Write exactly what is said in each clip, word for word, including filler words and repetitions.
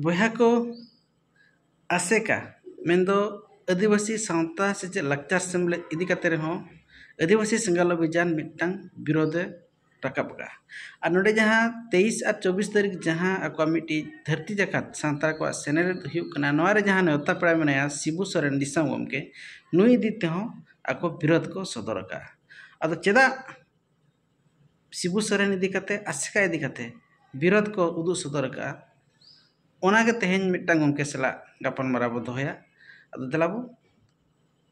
ᱵᱚᱭᱦᱟ ᱠᱚ, ᱟᱥᱮᱠᱟ ᱢᱮᱱᱫᱚ ᱟᱹᱫᱤᱵᱟᱹᱥᱤ ᱥᱟᱶᱛᱟ ᱥᱮᱪᱮᱫ ᱞᱟᱠᱪᱟᱨ ᱥᱮᱢᱞᱮᱫ ᱤᱫᱤ ᱠᱟᱛᱮ ᱨᱮᱦᱚᱸ ᱟᱹᱫᱤᱵᱟᱹᱥᱤ ᱥᱮᱸᱜᱮᱞ ᱚᱵᱷᱤᱡᱟᱱ ᱢᱤᱫᱴᱟᱝ ᱵᱤᱨᱳᱫᱷ ᱮ ᱨᱟᱠᱟᱵ ᱟᱠᱟᱫᱼᱟ᱾ ᱟᱨ ᱱᱚᱰᱮ ᱡᱟᱦᱟᱸ ᱛᱮᱭᱤᱥ ᱟᱨ ᱪᱚᱵᱵᱤᱥ ᱛᱟᱹᱨᱤᱠᱷ ᱡᱟᱦᱟᱸ ᱟᱠᱚᱣᱟᱜ ᱢᱤᱫᱴᱤᱡ ᱫᱷᱟᱹᱨᱛᱤ ᱡᱟᱠᱟᱛ ᱥᱟᱱᱛᱟᱲ ᱠᱚᱣᱟᱜ ᱥᱮᱱᱮᱞᱮᱫ ᱦᱩᱭᱩᱜ ᱠᱟᱱᱟ, ᱱᱚᱣᱟ ᱨᱮ ᱡᱟᱦᱟᱸ ᱱᱮᱣᱛᱟ ᱯᱮᱲᱟ ᱢᱮᱱᱟᱭᱟ ᱥᱤᱵᱩ ᱥᱚᱨᱮᱱ ᱫᱤᱥᱚᱢ ᱜᱚᱢᱠᱮ, ᱱᱩᱭ ᱤᱫᱤ ᱛᱮᱦᱚᱸ ᱟᱠᱚ ᱵᱤᱨᱳᱫᱷ ᱠᱚ ᱥᱚᱫᱚᱨ ᱟᱠᱟᱫᱼᱟ᱾ ᱟᱫᱚ ᱪᱮᱫᱟᱜ ᱥᱤᱵᱩ ᱥᱚᱨᱮᱱ ᱤᱫᱤ ᱠᱟᱛᱮ, ᱟᱥᱮᱠᱟ ᱤᱫᱤ ᱠᱟᱛᱮ ᱵᱤᱨᱳᱫᱷ ᱠᱚ ᱩᱫᱩᱜ ᱥᱚᱫᱚᱨ ᱟᱠᱟᱫᱼᱟ, ᱚᱱᱟᱜᱮ ᱛᱮᱦᱮᱧ ᱢᱤᱫᱴᱟᱝ ᱜᱚᱢᱠᱮ ᱥᱟᱞᱟᱜ ᱜᱟᱯᱟᱞᱢᱟᱨᱟᱣ ᱵᱚ ᱫᱚᱦᱚᱭᱟ᱾ ᱟᱫᱚ ᱫᱮᱞᱟ ᱵᱚ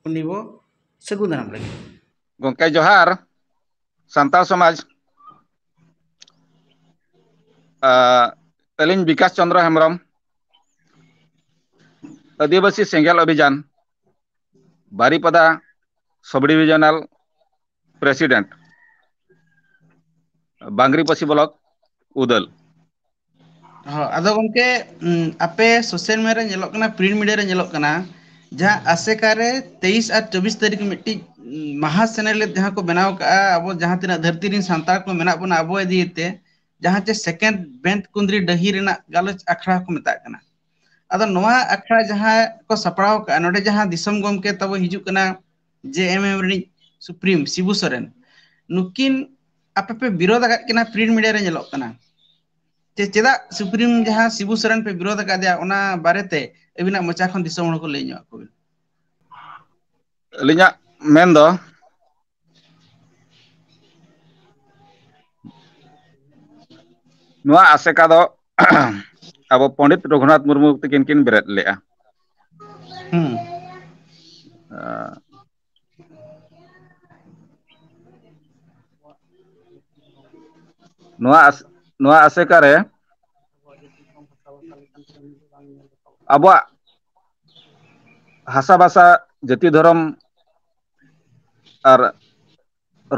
ᱩᱱᱤ ᱵᱚ ᱥᱟᱹᱜᱩᱱ ᱫᱟᱨᱟᱢ ᱞᱟᱹᱜᱤᱫ᱾ ᱜᱚᱢᱠᱮ ᱡᱚᱦᱟᱨ᱾ ᱥᱟᱱᱛᱟᱲ ᱥᱚᱢᱟᱡᱽ, ᱟᱹᱞᱤᱧ ᱵᱤᱠᱟᱥ ᱪᱚᱸᱫᱽᱨᱚ ᱦᱮᱢᱵᱨᱚᱢ, ᱟᱹᱫᱤᱵᱟᱹᱥᱤ ᱥᱮᱸᱜᱮᱞ ᱚᱵᱷᱤᱡᱟᱱ ᱵᱟᱨᱤᱯᱟᱫᱟ ᱥᱚᱵ ᱰᱤᱵᱷᱤᱡᱚᱱᱟᱞ ᱯᱨᱮᱥᱤᱰᱮᱱᱴ, ᱵᱟᱝᱨᱤᱯᱟᱹᱥᱤ ᱵᱞᱚᱠ, ᱩᱫᱟᱹᱞ᱾ ᱦᱚᱸ, ᱟᱫᱚ ᱜᱚᱢᱠᱮ, ᱩᱸ, ᱟᱯᱮ ᱥᱳᱥᱟᱞ ᱢᱤᱰᱤᱭᱟ ᱨᱮ ᱧᱮᱞᱚᱜ ᱠᱟᱱᱟ, ᱯᱨᱤᱱᱴ ᱢᱤᱰᱤᱭᱟ ᱨᱮ ᱧᱮᱞᱚᱜ ᱠᱟᱱᱟ, ᱡᱟᱦᱟᱸ ᱟᱥᱮᱠᱟ ᱨᱮ ᱛᱮᱭᱤᱥ ᱟᱨ ᱪᱚᱵᱵᱤᱥ ᱛᱟᱹᱨᱤᱠᱷ ᱢᱤᱫᱴᱤᱡ, ᱩᱸ, ᱢᱟᱦᱟ ᱥᱮᱱᱮᱞᱮᱫ ᱡᱟᱦᱟᱸ ᱠᱚ ᱵᱮᱱᱟᱣ ᱠᱟᱜᱼᱟ, ᱟᱵᱚ ᱡᱟᱦᱟᱸ ᱛᱤᱱᱟᱹᱜ ᱫᱷᱟᱹᱨᱛᱤ ᱨᱮᱱ ᱥᱟᱱᱛᱟᱲ ᱠᱚ ᱢᱮᱱᱟᱜ ᱵᱚᱱᱟ ᱟᱵᱚ ᱤᱫᱤ ᱛᱮ, ᱡᱟᱦᱟᱸ ᱪᱮ ᱥᱮᱠᱮᱱᱰ ᱵᱮᱸᱛᱠᱩᱸᱫᱽᱨᱤ ᱰᱟᱹᱦᱤ ᱨᱮᱱᱟᱜ ᱜᱟᱞᱚᱪ ᱟᱠᱷᱲᱟ ᱠᱚ ᱢᱮᱛᱟᱜ ᱠᱟᱱᱟ᱾ ᱟᱫᱚ ᱱᱚᱣᱟ ᱟᱠᱷᱲᱟ ᱡᱟᱦᱟᱸ ᱠᱚ ᱥᱟᱯᱲᱟᱣ ᱠᱟᱜᱼᱟ, ᱱᱚᱰᱮ ᱡᱟᱦᱟᱸ ᱫᱤᱥᱚᱢ ᱜᱚᱢᱠᱮ ᱛᱟᱵᱚ ᱦᱤᱡᱩᱜ ᱠᱟᱱᱟ, ᱡᱮ ᱮᱢ ᱮᱢ ᱨᱤᱱᱤᱡ ᱥᱩᱯᱨᱤᱢ ᱥᱤᱵᱩ ᱥᱚᱨᱮᱱ, ᱱᱩᱠᱤᱱ ᱟᱯᱮ ᱯᱮ ᱵᱤᱨᱳᱫ ᱟᱠᱟᱫ ᱠᱤᱱᱟ, ᱯᱨᱤᱱᱴ ᱢᱤᱰᱤᱭᱟ ᱨᱮ ᱧᱮᱞᱚᱜ ᱠᱟᱱᱟ᱾ ᱪᱮ ᱪᱮᱫᱟᱜ ᱥᱩᱯᱨᱤᱢ ᱡᱟᱦᱟᱸ ᱥᱤᱵᱩ ᱥᱚᱨᱮᱱ ᱯᱮ ᱵᱤᱨᱳᱫ ᱟᱠᱟᱫᱮᱭᱟ, ᱚᱱᱟ ᱵᱟᱨᱮᱛᱮ ᱟᱹᱵᱤᱱᱟᱜ ᱢᱚᱪᱟ ᱠᱷᱚᱱ ᱫᱤᱥᱚᱢ ᱦᱚᱲ ᱠᱚ ᱞᱟᱹᱭ ᱧᱚᱜ ᱟᱠᱚ ᱵᱤᱱ᱾ ᱟᱹᱞᱤᱧᱟᱜ ᱢᱮᱱ ᱫᱚ, ᱱᱚᱣᱟ ᱟᱥᱮᱠᱟ ᱫᱚ ᱟᱵᱚ ᱯᱚᱸᱰᱤᱛ ᱨᱚᱜᱷᱩᱱᱟᱛᱷ ᱢᱩᱨᱢᱩ ᱛᱟᱹᱠᱤᱱ ᱠᱤᱱ ᱵᱮᱨᱮᱫ ᱞᱮᱫᱼᱟ᱾ ᱦᱩᱸ᱾ ᱟᱸ, ᱱᱚᱣᱟ ᱟᱥ-, ᱱᱚᱣᱟ ᱟᱥᱮᱠᱟ ᱨᱮ ᱟᱵᱚᱣᱟᱜ ᱦᱟᱥᱟ ᱵᱷᱟᱥᱟ, ᱡᱟᱹᱛᱤ ᱫᱷᱚᱨᱚᱢ ᱟᱨ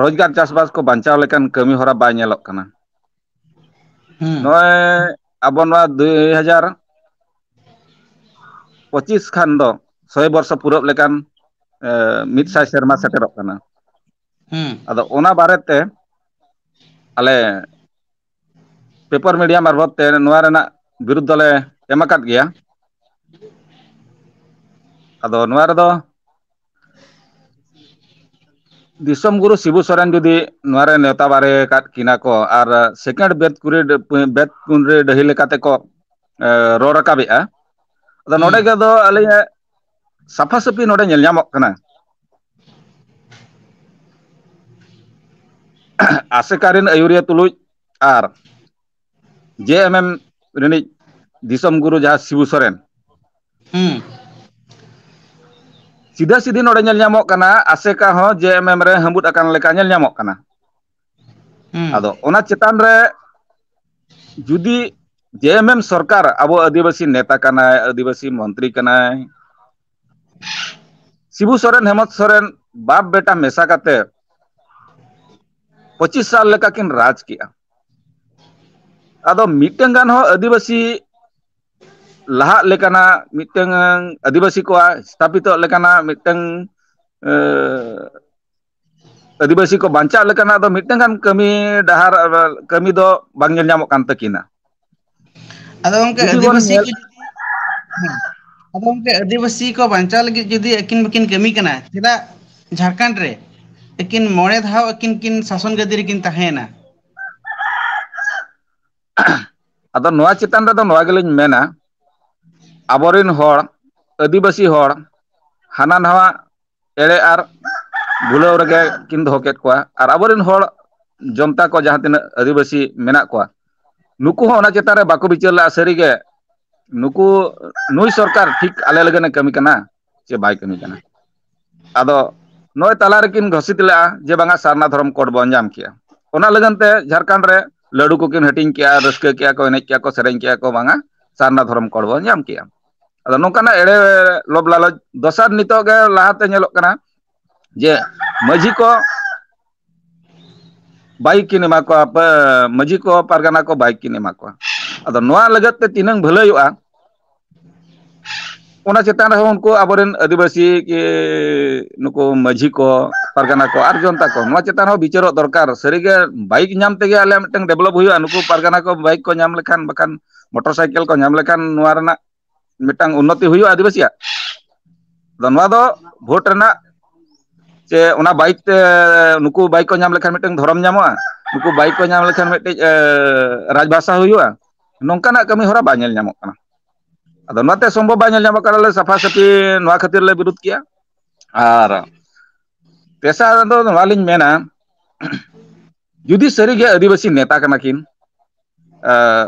ᱨᱳᱡᱽᱜᱟᱨ ᱪᱟᱥᱵᱟᱥ ᱠᱚ ᱵᱟᱧᱪᱟᱣ ᱞᱮᱠᱟᱱ ᱠᱟᱹᱢᱤ ᱦᱚᱨᱟ ᱵᱟᱭ ᱧᱮᱞᱚᱜ ᱠᱟᱱᱟ᱾ ᱦᱩᱸ᱾ ᱱᱚᱜᱼᱚᱭ ᱟᱵᱚ ᱱᱚᱣᱟ ᱫᱩᱭ ᱦᱟᱡᱟᱨ ᱯᱚᱸᱪᱤᱥ ᱠᱷᱟᱱ ᱫᱚ ᱥᱚᱭ ᱵᱚᱨᱥᱚ ᱯᱩᱨᱟᱹᱜ ᱞᱮᱠᱟᱱ, ᱮ, ᱢᱤᱫ ᱥᱟᱭ ᱥᱮᱨᱢᱟ ᱥᱮᱴᱮᱨᱚᱜ ᱠᱟᱱᱟ᱾ ᱦᱩᱸ᱾ ᱟᱫᱚ ᱚᱱᱟ ᱵᱟᱨᱮᱛᱮ ᱟᱞᱮ ᱯᱮᱯᱟᱨ ᱢᱤᱰᱤᱭᱟ ᱢᱟᱨᱯᱷᱚᱛ ᱛᱮ ᱱᱚᱣᱟ ᱨᱮᱱᱟᱜ ᱵᱤᱨᱩᱫᱽ ᱫᱚᱞᱮ ᱮᱢ ᱟᱠᱟᱫ ᱜᱮᱭᱟ᱾ ᱟᱫᱚ ᱱᱚᱣᱟ ᱨᱮᱫᱚ ᱫᱤᱥᱚᱢ ᱜᱩᱨᱩ ᱥᱤᱵᱩ ᱥᱚᱨᱮᱱ ᱡᱩᱫᱤ ᱱᱚᱣᱟ ᱨᱮ ᱱᱮᱣᱛᱟ ᱵᱟᱨᱮ ᱟᱠᱟᱫ ᱠᱤᱱᱟ ᱠᱚ ᱟᱨ ᱥᱮᱠᱮᱱᱰ ᱵᱮᱫ ᱠᱩᱨᱤ, ᱵᱮᱫ ᱠᱩᱱᱨᱤ ᱰᱟᱹᱦᱤ ᱞᱮᱠᱟᱛᱮ ᱠᱚ, ᱮ, ᱨᱚᱲ ᱨᱟᱠᱟᱵᱮᱜᱼᱟ᱾ ᱟᱫᱚ ᱱᱚᱰᱮ ᱦᱩᱸ᱾ ᱜᱮ ᱫᱚ ᱟᱹᱞᱤᱧᱟᱜ ᱥᱟᱯᱷᱟ ᱥᱟᱹᱯᱷᱤ ᱱᱚᱰᱮ ᱧᱮᱞ ᱧᱟᱢᱚᱜ ᱠᱟᱱᱟ᱾ ᱟᱥᱮᱠᱟ ᱨᱮᱱ ᱟᱹᱭᱩᱨᱤᱭᱟᱹ ᱛᱩᱞᱩᱡ ᱟᱨ ᱡᱮ ᱮᱢ ᱮᱢ ᱨᱤᱱᱤᱡ ᱫᱤᱥᱚᱢ ᱜᱩᱨᱩ ᱡᱟᱦᱟᱸ ᱥᱤᱵᱩ ᱥᱚᱨᱮᱱ, ᱦᱩᱸ᱾ ᱥᱤᱫᱷᱟᱹ ᱥᱤᱫᱷᱤ ᱱᱚᱰᱮ ᱧᱮᱞ ᱧᱟᱢᱚᱜ ᱠᱟᱱᱟ, ᱟᱥᱮᱠᱟ ᱦᱚᱸ ᱡᱮ ᱮᱢ ᱮᱢ ᱨᱮ ᱦᱟᱹᱢᱵᱩᱫ ᱟᱠᱟᱱ ᱞᱮᱠᱟ ᱧᱮᱞ ᱧᱟᱢᱚᱜ ᱠᱟᱱᱟ᱾ ᱦᱩᱸ᱾ ᱟᱫᱚ ᱚᱱᱟ ᱪᱮᱛᱟᱱ ᱨᱮ ᱡᱩᱫᱤ ᱡᱮ ᱮᱢ ᱮᱢ ᱥᱚᱨᱠᱟᱨ ᱟᱵᱚ ᱟᱹᱫᱤᱵᱟᱹᱥᱤ ᱱᱮᱛᱟ ᱠᱟᱱᱟᱭ, ᱟᱹᱫᱤᱵᱟᱹᱥᱤ ᱢᱚᱱᱛᱨᱤ ᱠᱟᱱᱟᱭ, ᱥᱤᱵᱩ ᱥᱚᱨᱮᱱ, ᱦᱮᱢᱚᱱᱛ ᱥᱚᱨᱮᱱ ᱵᱟᱯ ᱵᱮᱴᱟ ᱢᱮᱥᱟ ᱠᱟᱛᱮ ᱯᱚᱸᱪᱤᱥ ᱥᱟᱞ ᱞᱮᱠᱟ ᱠᱤᱱ ᱨᱟᱡᱽ ᱠᱮᱜᱼᱟ᱾ ᱟᱫᱚ ᱢᱤᱫᱴᱟᱝ ᱜᱟᱱ ᱦᱚᱸ ᱟᱹᱫᱤᱵᱟᱹᱥᱤ ᱞᱟᱦᱟᱜ ᱞᱮᱠᱟᱱᱟᱜ ᱢᱤᱫᱴᱟᱝ, ᱟᱹᱫᱤᱵᱟᱹᱥᱤ ᱠᱚᱣᱟᱜ ᱥᱛᱷᱟᱯᱤᱛᱚᱜ ᱞᱮᱠᱟᱱᱟᱜ ᱢᱤᱫᱴᱟᱝ, ᱮ, ᱟᱹᱫᱤᱵᱟᱹᱥᱤ ᱠᱚ ᱵᱟᱧᱪᱟᱜ ᱞᱮᱠᱟᱱᱟᱜ ᱫᱚ ᱢᱤᱫᱴᱟᱝ ᱜᱟᱱ ᱠᱟᱹᱢᱤ ᱰᱟᱦᱟᱨ, ᱠᱟᱹᱢᱤ ᱫᱚ ᱵᱟᱝ ᱧᱮᱞ ᱧᱟᱢᱚᱜ ᱠᱟᱱ ᱛᱟᱹᱠᱤᱱᱟ᱾ ᱟᱫᱚ ᱜᱚᱝᱠᱮ, ᱡᱩᱫᱤ ᱵᱚᱱ ᱟᱹᱫᱤᱵᱟᱹᱥᱤ ᱧᱮᱞ ᱠᱚ ᱡᱩᱫᱤ, ᱦᱮᱸ, ᱟᱫᱚ ᱜᱚᱝᱠᱮ, ᱟᱹᱫᱤᱵᱟᱹᱥᱤ ᱠᱚ ᱵᱟᱧᱪᱟᱣ ᱞᱟᱹᱜᱤᱫ ᱡᱩᱫᱤ ᱟᱹᱠᱤᱱ ᱵᱟᱹᱠᱤᱱ ᱠᱟᱹᱢᱤ ᱠᱟᱱᱟ, ᱪᱮᱫᱟᱜ ᱡᱷᱟᱲᱠᱷᱚᱸᱰ ᱨᱮ ᱟᱹᱠᱤᱱ ᱢᱚᱬᱮ ᱫᱷᱟᱣ ᱟᱹᱠᱤᱱ ᱠᱤᱱ ᱥᱟᱥᱚᱱ ᱜᱟᱹᱫᱤ ᱨᱮᱠᱤᱱ ᱛᱟᱦᱮᱸᱭᱮᱱᱟ? ᱟᱫᱚ ᱱᱚᱣᱟ ᱪᱮᱛᱟᱱ ᱨᱮᱫᱚ ᱱᱚᱣᱟ ᱜᱮᱞᱤᱧ ᱢᱮᱱᱟ, ᱟᱵᱚᱨᱮᱱ ᱦᱚᱲ, ᱟᱹᱫᱤᱵᱟᱹᱥᱤ ᱦᱚᱲ, ᱦᱟᱱᱟ ᱱᱟᱣᱟ ᱮᱲᱮ ᱟᱨ ᱵᱷᱩᱞᱟᱹᱣ ᱨᱮᱜᱮ ᱠᱤᱱ ᱫᱚᱦᱚ ᱠᱮᱫ ᱠᱚᱣᱟ᱾ ᱟᱨ ᱟᱵᱚᱨᱮᱱ ᱦᱚᱲ ᱡᱚᱱᱛᱟ ᱠᱚ ᱡᱟᱦᱟᱸ ᱛᱤᱱᱟᱹᱜ ᱟᱹᱫᱤᱵᱟᱹᱥᱤ ᱢᱮᱱᱟᱜ ᱠᱚᱣᱟ, ᱱᱩᱠᱩ ᱦᱚᱸ ᱚᱱᱟ ᱪᱮᱛᱟᱱ ᱨᱮ ᱵᱟᱠᱚ ᱵᱤᱪᱟᱹᱨ ᱞᱮᱫᱼᱟ᱾ ᱥᱟᱹᱨᱤᱜᱮ ᱱᱩᱠᱩ, ᱱᱩᱭ ᱥᱚᱨᱠᱟᱨ ᱴᱷᱤᱠ ᱟᱞᱮ ᱞᱟᱹᱜᱤᱫ ᱮ ᱠᱟᱹᱢᱤ ᱠᱟᱱᱟ ᱪᱮ ᱵᱟᱭ ᱠᱟᱹᱢᱤ ᱠᱟᱱᱟ? ᱟᱫᱚ ᱱᱚᱜᱼᱚᱭ ᱛᱟᱞᱟ ᱨᱮᱠᱤᱱ ᱜᱷᱳᱥᱤᱛ ᱞᱮᱫᱼᱟ ᱡᱮ ᱵᱟᱝᱟ ᱥᱟᱨᱱᱟ ᱫᱷᱚᱨᱚᱢ ᱠᱳᱰ ᱵᱚᱱ ᱧᱟᱢ ᱠᱮᱜᱼᱟ᱾ ᱚᱱᱟ ᱞᱟᱹᱜᱤᱫ ᱛᱮ ᱡᱷᱟᱲᱠᱷᱚᱸᱰ ᱨᱮ ᱞᱟᱹᱰᱩ ᱠᱚᱠᱤᱱ ᱦᱟᱹᱴᱤᱧ ᱠᱮᱜᱼᱟ, ᱨᱟᱹᱥᱠᱟᱹ ᱠᱮᱜᱼᱟ ᱠᱚ, ᱮᱱᱮᱡ ᱠᱮᱜᱼᱟ ᱠᱚ, ᱥᱮᱨᱮᱧ ᱠᱮᱜᱼᱟ ᱠᱚ, ᱵᱟᱝᱟ ᱥᱟᱨᱱᱟ ᱫᱷᱚᱨᱚᱢ ᱠᱳᱰ ᱵᱚᱱ ᱧᱟᱢ ᱠᱮᱜᱼᱟ᱾ ᱟᱫᱚ ᱱᱚᱝᱠᱟᱱᱟᱜ ᱮᱲᱮ ᱞᱚᱵ ᱞᱟᱞᱚᱪ ᱫᱚᱥᱟᱨ ᱱᱤᱛᱚᱜ ᱜᱮ ᱞᱟᱦᱟᱛᱮ ᱧᱮᱞᱚᱜ ᱠᱟᱱᱟ ᱡᱮ ᱢᱟᱹᱡᱷᱤ ᱠᱚ ᱵᱟᱭᱤᱠ ᱠᱤᱱ ᱮᱢᱟ ᱠᱚᱣᱟ, ᱯᱟ-, ᱢᱟᱹᱡᱷᱤ ᱠᱚ ᱯᱟᱨᱜᱟᱱᱟ ᱠᱚ ᱵᱟᱭᱤᱠ ᱠᱤᱱ ᱮᱢᱟ ᱠᱚᱣᱟ᱾ ᱟᱫᱚ ᱱᱚᱣᱟ ᱞᱟᱹᱜᱤᱫ ᱛᱮ ᱛᱤᱱᱟᱹᱝ ᱵᱷᱟᱹᱞᱟᱹᱭᱚᱜᱼᱟ, ᱚᱱᱟ ᱪᱮᱛᱟᱱ ᱨᱮᱦᱚᱸ ᱩᱱᱠᱩ ᱟᱵᱚᱨᱮᱱ ᱟᱹᱫᱤᱵᱟᱹᱥᱤ ᱠᱤ ᱱᱩᱠᱩ ᱢᱟᱹᱡᱷᱤ ᱠᱚ, ᱯᱟᱨᱜᱟᱱᱟ ᱠᱚ ᱟᱨ ᱡᱚᱱᱛᱟ ᱠᱚ, ᱱᱚᱣᱟ ᱪᱮᱛᱟᱱ ᱨᱮᱦᱚᱸ ᱵᱤᱪᱟᱹᱨᱚᱜ ᱫᱚᱨᱠᱟᱨ᱾ ᱥᱟᱹᱨᱤᱜᱮ ᱵᱟᱭᱤᱠ ᱧᱟᱢ ᱛᱮᱜᱮ ᱟᱞᱮᱭᱟᱜ ᱢᱤᱫᱴᱟᱝ ᱰᱮᱵᱷᱞᱚᱯ ᱦᱩᱭᱩᱜᱼᱟ, ᱱᱩᱠᱩ ᱯᱟᱨᱜᱟᱱᱟ ᱠᱚ ᱵᱟᱭᱤᱠ ᱠᱚ ᱧᱟᱢ ᱞᱮᱠᱷᱟᱱ, ᱵᱟᱠᱷᱟᱱ ᱢᱚᱴᱚᱨ ᱥᱟᱭᱠᱮᱞ ᱠᱚ ᱧᱟᱢ ᱞᱮᱠᱷᱟᱱ ᱱᱚᱣᱟ ᱨᱮᱱᱟᱜ ᱢᱤᱫᱴᱟᱝ ᱩᱱᱱᱚᱛᱤ ᱦᱩᱭᱩᱜᱼᱟ ᱟᱹᱫᱤᱵᱟᱹᱥᱤᱭᱟᱜ? ᱟᱫᱚ ᱱᱚᱣᱟ ᱫᱚ ᱵᱷᱳᱴ ᱨᱮᱱᱟᱜ ᱪᱮ ᱚᱱᱟ ᱵᱟᱭᱤᱠ ᱛᱮ, ᱱᱩᱠᱩ ᱵᱟᱭᱤᱠ ᱠᱚ ᱧᱟᱢ ᱞᱮᱠᱷᱟᱱ ᱢᱤᱫᱴᱟᱝ ᱫᱷᱚᱨᱚᱢ ᱧᱟᱢᱚᱜᱼᱟ, ᱱᱩᱠᱩ ᱵᱟᱭᱤᱠ ᱠᱚ ᱧᱟᱢ ᱞᱮᱠᱷᱟᱱ ᱢᱤᱫᱴᱤᱡ, ᱮ, ᱨᱟᱡᱽᱵᱷᱟᱥᱟ ᱦᱩᱭᱩᱜᱼᱟ, ᱱᱚᱝᱠᱟᱱᱟᱜ ᱠᱟᱹᱢᱤ ᱦᱚᱨᱟ ᱵᱟᱭ ᱧᱮᱞ ᱧᱟᱢᱚᱜ ᱠᱟᱱᱟ᱾ ᱟᱫᱚ ᱱᱚᱣᱟᱛᱮ ᱥᱚᱢᱵᱷᱚᱵ ᱵᱟᱭ ᱧᱮᱞ ᱧᱟᱢᱚᱜ ᱠᱟᱱᱟ᱾ ᱟᱞᱮ ᱥᱟᱯᱷᱟ ᱥᱟᱹᱯᱷᱤ ᱱᱚᱣᱟ ᱠᱷᱟᱹᱛᱤᱨ ᱞᱮ ᱵᱤᱨᱳᱫ ᱠᱮᱜᱼᱟ᱾ ᱟᱨ ᱛᱮᱥᱟᱨ ᱫᱚ ᱱᱚᱣᱟ ᱞᱤᱧ ᱢᱮᱱᱟ, ᱡᱩᱫᱤ ᱥᱟᱹᱨᱤᱜᱮ ᱟᱹᱫᱤᱵᱟᱹᱥᱤ ᱱᱮᱛᱟ ᱠᱟᱱᱟ ᱠᱤᱱ, ᱮ,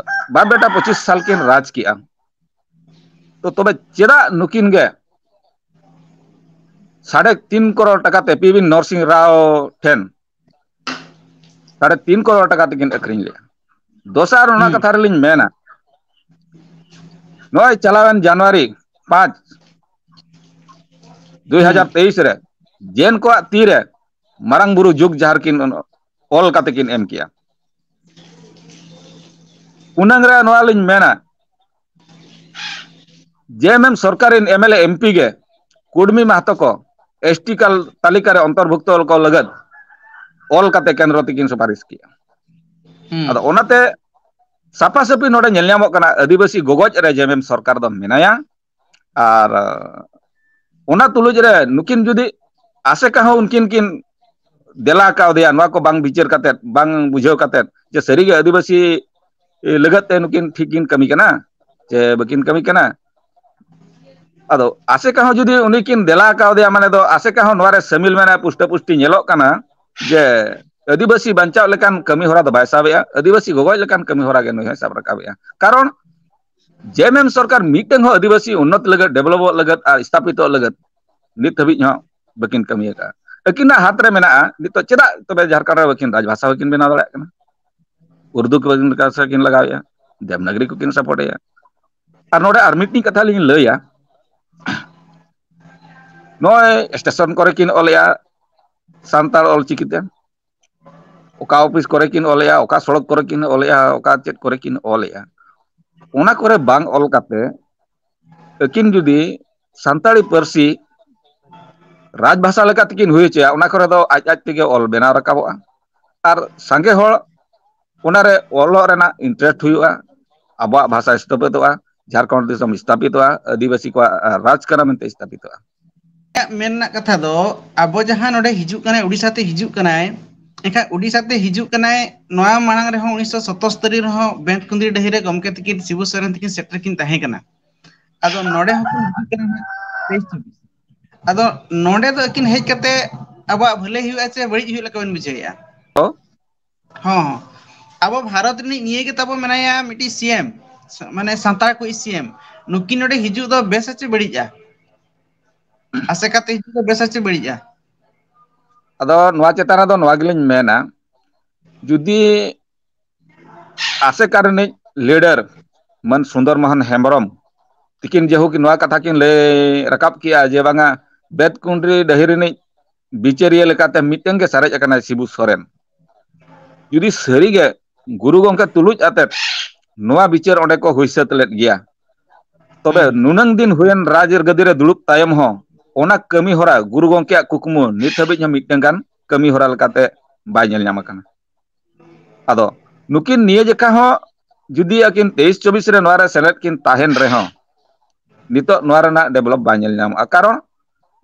ᱵᱟᱯ ᱵᱮᱴᱟ ᱯᱚᱸᱪᱤᱥ ᱥᱟᱞ ᱠᱤᱱ ᱨᱟᱡᱽ ᱠᱮᱜᱼᱟ, ᱛᱚ ᱛᱚᱵᱮ ᱪᱮᱫᱟᱜ ᱱᱩᱠᱤᱱ ᱜᱮ ᱥᱟᱲᱮ ᱛᱤᱱ ᱠᱟᱨᱳᱲ ᱴᱟᱠᱟ ᱛᱮ ᱯᱤ ᱵᱤ ᱱᱚᱨᱥᱤᱝ ᱨᱟᱣ ᱴᱷᱮᱱ ᱥᱟᱲᱮ ᱛᱤᱱ ᱠᱟᱨᱳᱲ ᱴᱟᱠᱟ ᱛᱮᱠᱤᱱ ᱟᱹᱠᱷᱨᱤᱧ ᱞᱮᱫᱼᱟ? ᱫᱚᱥᱟᱨ ᱚᱱᱟ ᱠᱟᱛᱷᱟ ᱨᱮᱞᱤᱧ ᱢᱮᱱᱟ, ᱱᱚᱜᱼᱚᱭ ᱪᱟᱞᱟᱣᱮᱱ ᱡᱟᱱᱩᱣᱟᱨᱤ ᱯᱟᱸᱪ, ᱫᱩᱭ ᱦᱟᱡᱟᱨ ᱛᱮᱭᱤᱥ ᱨᱮ ᱡᱮᱱ ᱠᱚᱣᱟᱜ ᱛᱤᱨᱮ ᱢᱟᱨᱟᱝ ᱵᱩᱨᱩ ᱡᱩᱜᱽ ᱡᱟᱦᱮᱨ ᱠᱤᱱ ᱚᱞ ᱠᱟᱛᱮ ᱠᱤᱱ ᱮᱢ ᱠᱮᱜᱼᱟ᱾ ᱩᱱᱟᱹᱝ ᱨᱮ ᱱᱚᱣᱟ ᱞᱤᱧ ᱢᱮᱱᱟ, ᱡᱮ ᱮᱢ ᱮᱢ ᱥᱚᱨᱠᱟᱨ ᱨᱮᱱ M L A, M P ᱜᱮ ᱠᱩᱲᱢᱤ ᱢᱟᱦᱟᱛᱚ ᱠᱚ ᱮᱥ ᱴᱤ ᱠᱟᱞ-, ᱛᱟᱹᱞᱤᱠᱟ ᱨᱮ ᱚᱱᱛᱚᱨᱵᱷᱩᱠᱛᱚ ᱠᱚ ᱞᱟᱹᱜᱤᱫ ᱚᱞ ᱠᱟᱛᱮ ᱠᱮᱱᱫᱨᱚ ᱛᱮᱠᱤᱱ ᱥᱩᱯᱟᱨᱤᱥ ᱠᱮᱜᱼᱟ᱾ ᱦᱩᱸ᱾ ᱟᱫᱚ ᱚᱱᱟᱛᱮ ᱥᱟᱯᱷᱟ ᱥᱟᱹᱯᱷᱤ ᱱᱚᱰᱮ ᱧᱮᱞ ᱧᱟᱢᱚᱜ ᱠᱟᱱᱟ, ᱟᱹᱫᱤᱵᱟᱹᱥᱤ ᱜᱚᱜᱚᱡ ᱨᱮ ᱡᱮ ᱮᱢ ᱮᱢ ᱥᱚᱨᱠᱟᱨ ᱫᱚ ᱢᱮᱱᱟᱭᱟ᱾ ᱟᱨ, ᱟᱸ, ᱚᱱᱟ ᱛᱩᱞᱩᱡ ᱨᱮ ᱱᱩᱠᱤᱱ ᱡᱩᱫᱤ ᱟᱥᱮᱠᱟ ᱦᱚᱸ ᱩᱱᱠᱤᱱ ᱠᱤᱱ ᱫᱮᱞᱟ ᱠᱟᱣᱫᱮᱭᱟ, ᱱᱚᱣᱟ ᱠᱚ ᱵᱟᱝ ᱵᱤᱪᱟᱹᱨ ᱠᱟᱛᱮᱫ, ᱵᱟᱝ ᱵᱩᱡᱷᱟᱹᱣ ᱠᱟᱛᱮᱫ, ᱡᱮ ᱥᱟᱹᱨᱤᱜᱮ ᱟᱹᱫᱤᱵᱟᱹᱥᱤ ᱞᱟᱹᱜᱤᱫ ᱛᱮ ᱱᱩᱠᱤᱱ ᱴᱷᱤᱠ ᱠᱤᱱ ᱠᱟᱹᱢᱤ ᱠᱟᱱᱟ ᱥᱮ ᱵᱟᱹᱠᱤᱱ ᱠᱟᱹᱢᱤ ᱠᱟᱱᱟ᱾ ᱟᱫᱚ ᱟᱥᱮᱠᱟ ᱦᱚᱸ ᱡᱩᱫᱤ ᱩᱱᱤ ᱠᱤᱱ ᱫᱮᱞᱟ ᱠᱟᱣᱫᱮᱭᱟ, ᱢᱟᱱᱮ ᱫᱚ ᱟᱥᱮᱠᱟ ᱦᱚᱸ ᱱᱚᱣᱟ ᱨᱮ ᱥᱟᱹᱢᱤᱞ ᱢᱮᱱᱟᱭ, ᱯᱩᱥᱴᱟᱹ ᱯᱩᱥᱴᱤ ᱧᱮᱞᱚᱜ ᱠᱟᱱᱟ ᱡᱮ ᱟᱹᱫᱤᱵᱟᱹᱥᱤ ᱵᱟᱧᱪᱟᱣ ᱞᱮᱠᱟᱱ ᱠᱟᱹᱢᱤ ᱦᱚᱨᱟ ᱫᱚ ᱵᱟᱭ ᱥᱟᱵᱮᱜᱼᱟ, ᱟᱹᱫᱤᱵᱟᱹᱥᱤ ᱜᱚᱜᱚᱡ ᱞᱮᱠᱟᱱ ᱠᱟᱹᱢᱤ ᱦᱚᱨᱟ ᱜᱮ ᱱᱩᱭ ᱦᱚᱸᱭ ᱥᱟᱵ ᱨᱟᱠᱟᱵᱮᱜᱼᱟ᱾ ᱠᱟᱨᱚᱱ ᱡᱮ ᱮᱢ ᱮᱢ ᱥᱚᱨᱠᱟᱨ ᱢᱤᱫᱴᱟᱝ ᱦᱚᱸ ᱟᱹᱫᱤᱵᱟᱹᱥᱤ ᱩᱱᱱᱚᱛ ᱞᱟᱹᱜᱤᱫ, ᱰᱮᱵᱷᱞᱚᱯᱚᱜ ᱞᱟᱹᱜᱤᱫ ᱟᱨ ᱥᱛᱷᱟᱯᱤᱛᱚᱜ ᱞᱟᱹᱜᱤᱫ ᱱᱤᱛ ᱦᱟᱹᱵᱤᱡ ᱦᱚᱸ ᱵᱟᱹᱠᱤᱱ ᱠᱟᱹᱢᱤ ᱟᱠᱟᱫᱼᱟ᱾ ᱟᱹᱠᱤᱱᱟᱜ ᱦᱟᱛ ᱨᱮ ᱢᱮᱱᱟᱜᱼᱟ, ᱱᱤᱛᱚᱜ ᱪᱮᱫᱟᱜ ᱛᱚᱵᱮ ᱡᱷᱟᱲᱠᱷᱚᱸᱰ ᱨᱮ ᱵᱟᱹᱠᱤᱱ ᱨᱟᱡᱽ ᱵᱷᱟᱥᱟ ᱵᱟᱹᱠᱤᱱ ᱵᱮᱱᱟᱣ ᱫᱟᱲᱮᱭᱟᱜ ᱠᱟᱱᱟ? ᱩᱨᱫᱩ ᱠᱚ ᱵᱟᱹᱠᱤᱱ ᱞᱟᱜᱟᱣᱮᱫᱼᱟ, ᱫᱮᱵᱽᱱᱟᱜᱽᱨᱤ ᱠᱚᱠᱤᱱ ᱥᱟᱯᱳᱨᱴ ᱮᱫᱼᱟ᱾ ᱟᱨ ᱱᱚᱰᱮ ᱟᱨ ᱢᱤᱫᱴᱤᱡ ᱠᱟᱛᱷᱟ ᱞᱤᱧ ᱞᱟᱹᱭᱟ, ᱱᱚᱜᱼᱚᱭ ᱥᱴᱮᱥᱚᱱ ᱠᱚᱨᱮ ᱠᱤᱱ ᱚᱞᱮᱜᱼᱟ ᱥᱟᱱᱛᱟᱲ ᱚᱞ ᱪᱤᱠᱤᱛᱮ, ᱚᱠᱟ ᱚᱯᱷᱤᱥ ᱠᱚᱨᱮ ᱠᱤᱱ ᱚᱞᱮᱜᱼᱟ, ᱚᱠᱟ ᱥᱚᱲᱚᱠ ᱠᱚᱨᱮ ᱠᱤᱱ ᱚᱞᱮᱜᱼᱟ, ᱚᱠᱟ ᱪᱮᱫ ᱠᱚᱨᱮ ᱠᱤᱱ ᱚᱞᱮᱜᱼᱟ, ᱚᱱᱟ ᱠᱚᱨᱮ ᱵᱟᱝ ᱚᱞ ᱠᱟᱛᱮ ᱟᱹᱠᱤᱱ ᱡᱩᱫᱤ ᱥᱟᱱᱛᱟᱲᱤ ᱯᱟᱹᱨᱥᱤ ᱨᱟᱡᱽ ᱵᱷᱟᱥᱟ ᱞᱮᱠᱟ ᱛᱮᱠᱤᱱ ᱦᱩᱭ ᱦᱚᱪᱚᱭᱟ, ᱚᱱᱟ ᱠᱚᱨᱮ ᱫᱚ ᱟᱡ ᱟᱡ ᱛᱮᱜᱮ ᱚᱞ ᱵᱮᱱᱟᱣ ᱨᱟᱠᱟᱵᱚᱜᱼᱟ᱾ ᱟᱨ ᱥᱟᱸᱜᱮ ᱦᱚᱲ ᱚᱱᱟᱨᱮ ᱚᱞᱚᱜ ᱨᱮᱱᱟᱜ interest ᱦᱩᱭᱩᱜᱼᱟ, ᱟᱵᱚᱣᱟᱜ ᱵᱷᱟᱥᱟ ᱥᱛᱷᱟᱯᱤᱛᱚᱜᱼᱟ, ᱡᱷᱟᱲᱠᱷᱚᱸᱰ ᱫᱤᱥᱚᱢ ᱥᱛᱷᱟᱯᱤᱛᱚᱜᱼᱟ, ᱟᱹᱫᱤᱵᱟᱹᱥᱤ ᱠᱚᱣᱟᱜ ᱨᱟᱡᱽ ᱠᱟᱱᱟ ᱢᱮᱱᱛᱮ ᱥᱛᱷᱟᱯᱤᱛᱚᱜᱼᱟ᱾ ᱤᱧᱟᱹᱜ ᱢᱮᱱ ᱨᱮᱱᱟᱜ ᱠᱟᱛᱷᱟ ᱫᱚ, ᱟᱵᱚ ᱡᱟᱦᱟᱸ ᱱᱚᱰᱮ ᱦᱤᱡᱩᱜ ᱠᱟᱱᱟᱭ, ᱩᱰᱤᱥᱟ ᱛᱮ ᱦᱤᱡᱩᱜ ᱠᱟᱱᱟᱭ, ᱮᱱᱠᱷᱟᱱ ᱩᱰᱤᱥᱟ ᱛᱮ ᱦᱤᱡᱩᱜ ᱠᱟᱱᱟᱭ, ᱱᱚᱣᱟ ᱢᱟᱲᱟᱝ ᱨᱮᱦᱚᱸ ᱩᱱᱤᱥᱥᱚ ᱥᱚᱛᱚᱥᱛᱚᱨᱤ ᱨᱮᱦᱚᱸ ᱵᱮᱸᱛᱠᱩᱸᱫᱽᱨᱤ ᱰᱟᱹᱦᱤ ᱨᱮ ᱜᱚᱢᱠᱮ ᱛᱟᱹᱠᱤᱱ ᱥᱤᱵᱩ ᱥᱚᱨᱮᱱ ᱛᱟᱹᱠᱤᱱ ᱥᱮᱴᱮᱨ ᱠᱤᱱ ᱛᱟᱦᱮᱸ ᱠᱟᱱᱟ᱾ ᱟᱫᱚ ᱱᱚᱰᱮ ᱦᱚᱸᱠᱤᱱ ᱦᱤᱡᱩᱜ ᱠᱟᱱᱟ ᱦᱟᱸᱜ ᱛᱮᱭᱤᱥ ᱪᱚᱵᱵᱤᱥ᱾ ᱟᱫᱚ ᱱᱚᱰᱮ ᱫᱚ ᱟᱹᱠᱤᱱ ᱦᱮᱡ ᱠᱟᱛᱮ ᱟᱵᱚᱣᱟᱜ ᱵᱷᱟᱹᱞᱟᱹᱭ ᱦᱩᱭᱩᱜᱼᱟ ᱪᱮ ᱵᱟᱹᱲᱤᱡ ᱦᱩᱭᱩᱜ ᱞᱮᱠᱟ ᱵᱮᱱ ᱵᱩᱡᱷᱟᱹᱣᱮᱫᱼᱟ? ᱚ? ᱦᱚᱸ, ᱦᱚᱸ᱾ ᱟᱵᱚ ᱵᱷᱟᱨᱚᱛ ᱨᱤᱱᱤᱡ ᱱᱤᱭᱟᱹ ᱜᱮ ᱛᱟᱵᱚ ᱢᱮᱱᱟᱭᱟ ᱢᱤᱫᱴᱤᱡ ᱥᱤ ᱮᱢ, ᱢᱟᱱᱮ ᱥᱟᱱᱛᱟᱲ ᱠᱚ ᱥᱤ ᱮᱢ᱾ ᱱᱩᱠᱤᱱ ᱱᱚᱰᱮ ᱦᱤᱡᱩᱜ ᱫᱚ ᱵᱮᱥᱟ ᱪᱮ ᱵᱟᱹᱲᱤᱡᱼᱟ? ᱟᱥᱮᱠᱟ ᱛᱮ ᱦᱤᱡᱩᱜ ᱫᱚ ᱵᱮᱥᱟ ᱪᱮ ᱵᱟᱹᱲᱤᱡᱼᱟ? ᱟᱫᱚ ᱱᱚᱣᱟ ᱪᱮᱛᱟᱱ ᱨᱮᱫᱚ ᱱᱚᱣᱟ ᱜᱮᱞᱤᱧ ᱢᱮᱱᱟ, ᱡᱩᱫᱤ ᱟᱥᱮᱠᱟ ᱨᱤᱱᱤᱡ leader ᱢᱟᱱ ᱥᱩᱱᱫᱚᱨ ᱢᱳᱦᱚᱱ ᱦᱮᱢᱵᱨᱚᱢ ᱛᱤᱠᱤᱱ ᱡᱮᱦᱩᱠ ᱱᱚᱣᱟ ᱠᱟᱛᱷᱟ ᱠᱤᱱ ᱞᱟᱹᱭ ᱨᱟᱠᱟᱵ ᱠᱮᱜᱼᱟ ᱡᱮ ᱵᱟᱝᱟ, ᱵᱮᱛᱠᱩᱸᱰᱨᱤ ᱰᱟᱹᱦᱤ ᱨᱤᱱᱤᱡ ᱵᱤᱪᱟᱹᱨᱤᱭᱟᱹ ᱞᱮᱠᱟᱛᱮ ᱢᱤᱫᱴᱟᱝ ᱜᱮ ᱥᱟᱨᱮᱡ ᱟᱠᱟᱱᱟᱭ ᱥᱤᱵᱩ ᱥᱚᱨᱮᱱ᱾ ᱡᱩᱫᱤ ᱥᱟᱹᱨᱤᱜᱮ ᱜᱩᱨᱩ ᱜᱚᱢᱠᱮ ᱛᱩᱞᱩᱡ ᱟᱛᱮᱫ ᱱᱚᱣᱟ ᱵᱤᱪᱟᱹᱨ ᱚᱸᱰᱮ ᱠᱚ ᱦᱩᱭ ᱥᱟᱹᱛ ᱞᱮᱫ ᱜᱮᱭᱟ, ᱛᱚᱵᱮ ᱦᱩᱸ᱾ ᱱᱩᱱᱟᱹᱝ ᱫᱤᱱ ᱦᱩᱭᱮᱱ ᱨᱟᱡᱽ ᱜᱟᱹᱫᱤ ᱨᱮ ᱫᱩᱲᱩᱵ ᱛᱟᱭᱚᱢ ᱦᱚᱸ ᱚᱱᱟ ᱠᱟᱹᱢᱤ ᱦᱚᱨᱟ ᱜᱩᱨᱩ ᱜᱚᱢᱠᱮᱭᱟᱜ ᱠᱩᱠᱢᱩ ᱱᱤᱛ ᱦᱟᱹᱵᱤᱡ ᱦᱚᱸ ᱢᱤᱫᱴᱟᱝ ᱜᱟᱱ ᱠᱟᱹᱢᱤ ᱦᱚᱨᱟ ᱞᱮᱠᱟᱛᱮ ᱵᱟᱭ ᱧᱮᱞ ᱧᱟᱢ ᱟᱠᱟᱱᱟ᱾ ᱟᱫᱚ ᱱᱩᱠᱤᱱ ᱱᱤᱭᱟᱹ ᱡᱮᱠᱷᱟ ᱦᱚᱸ ᱡᱩᱫᱤ ᱟᱹᱠᱤᱱ ᱛᱮᱭᱤᱥ ᱪᱚᱵᱵᱤᱥ ᱨᱮ ᱱᱚᱣᱟ ᱨᱮ ᱥᱮᱞᱮᱫ ᱠᱤᱱ ᱛᱟᱦᱮᱱ ᱨᱮᱦᱚᱸ, ᱱᱤᱛᱚᱜ ᱱᱚᱣᱟ ᱨᱮᱱᱟᱜ develop ᱵᱟᱭ ᱧᱮᱞ ᱧᱟᱢᱚᱜᱼᱟ᱾ ᱠᱟᱨᱚᱱ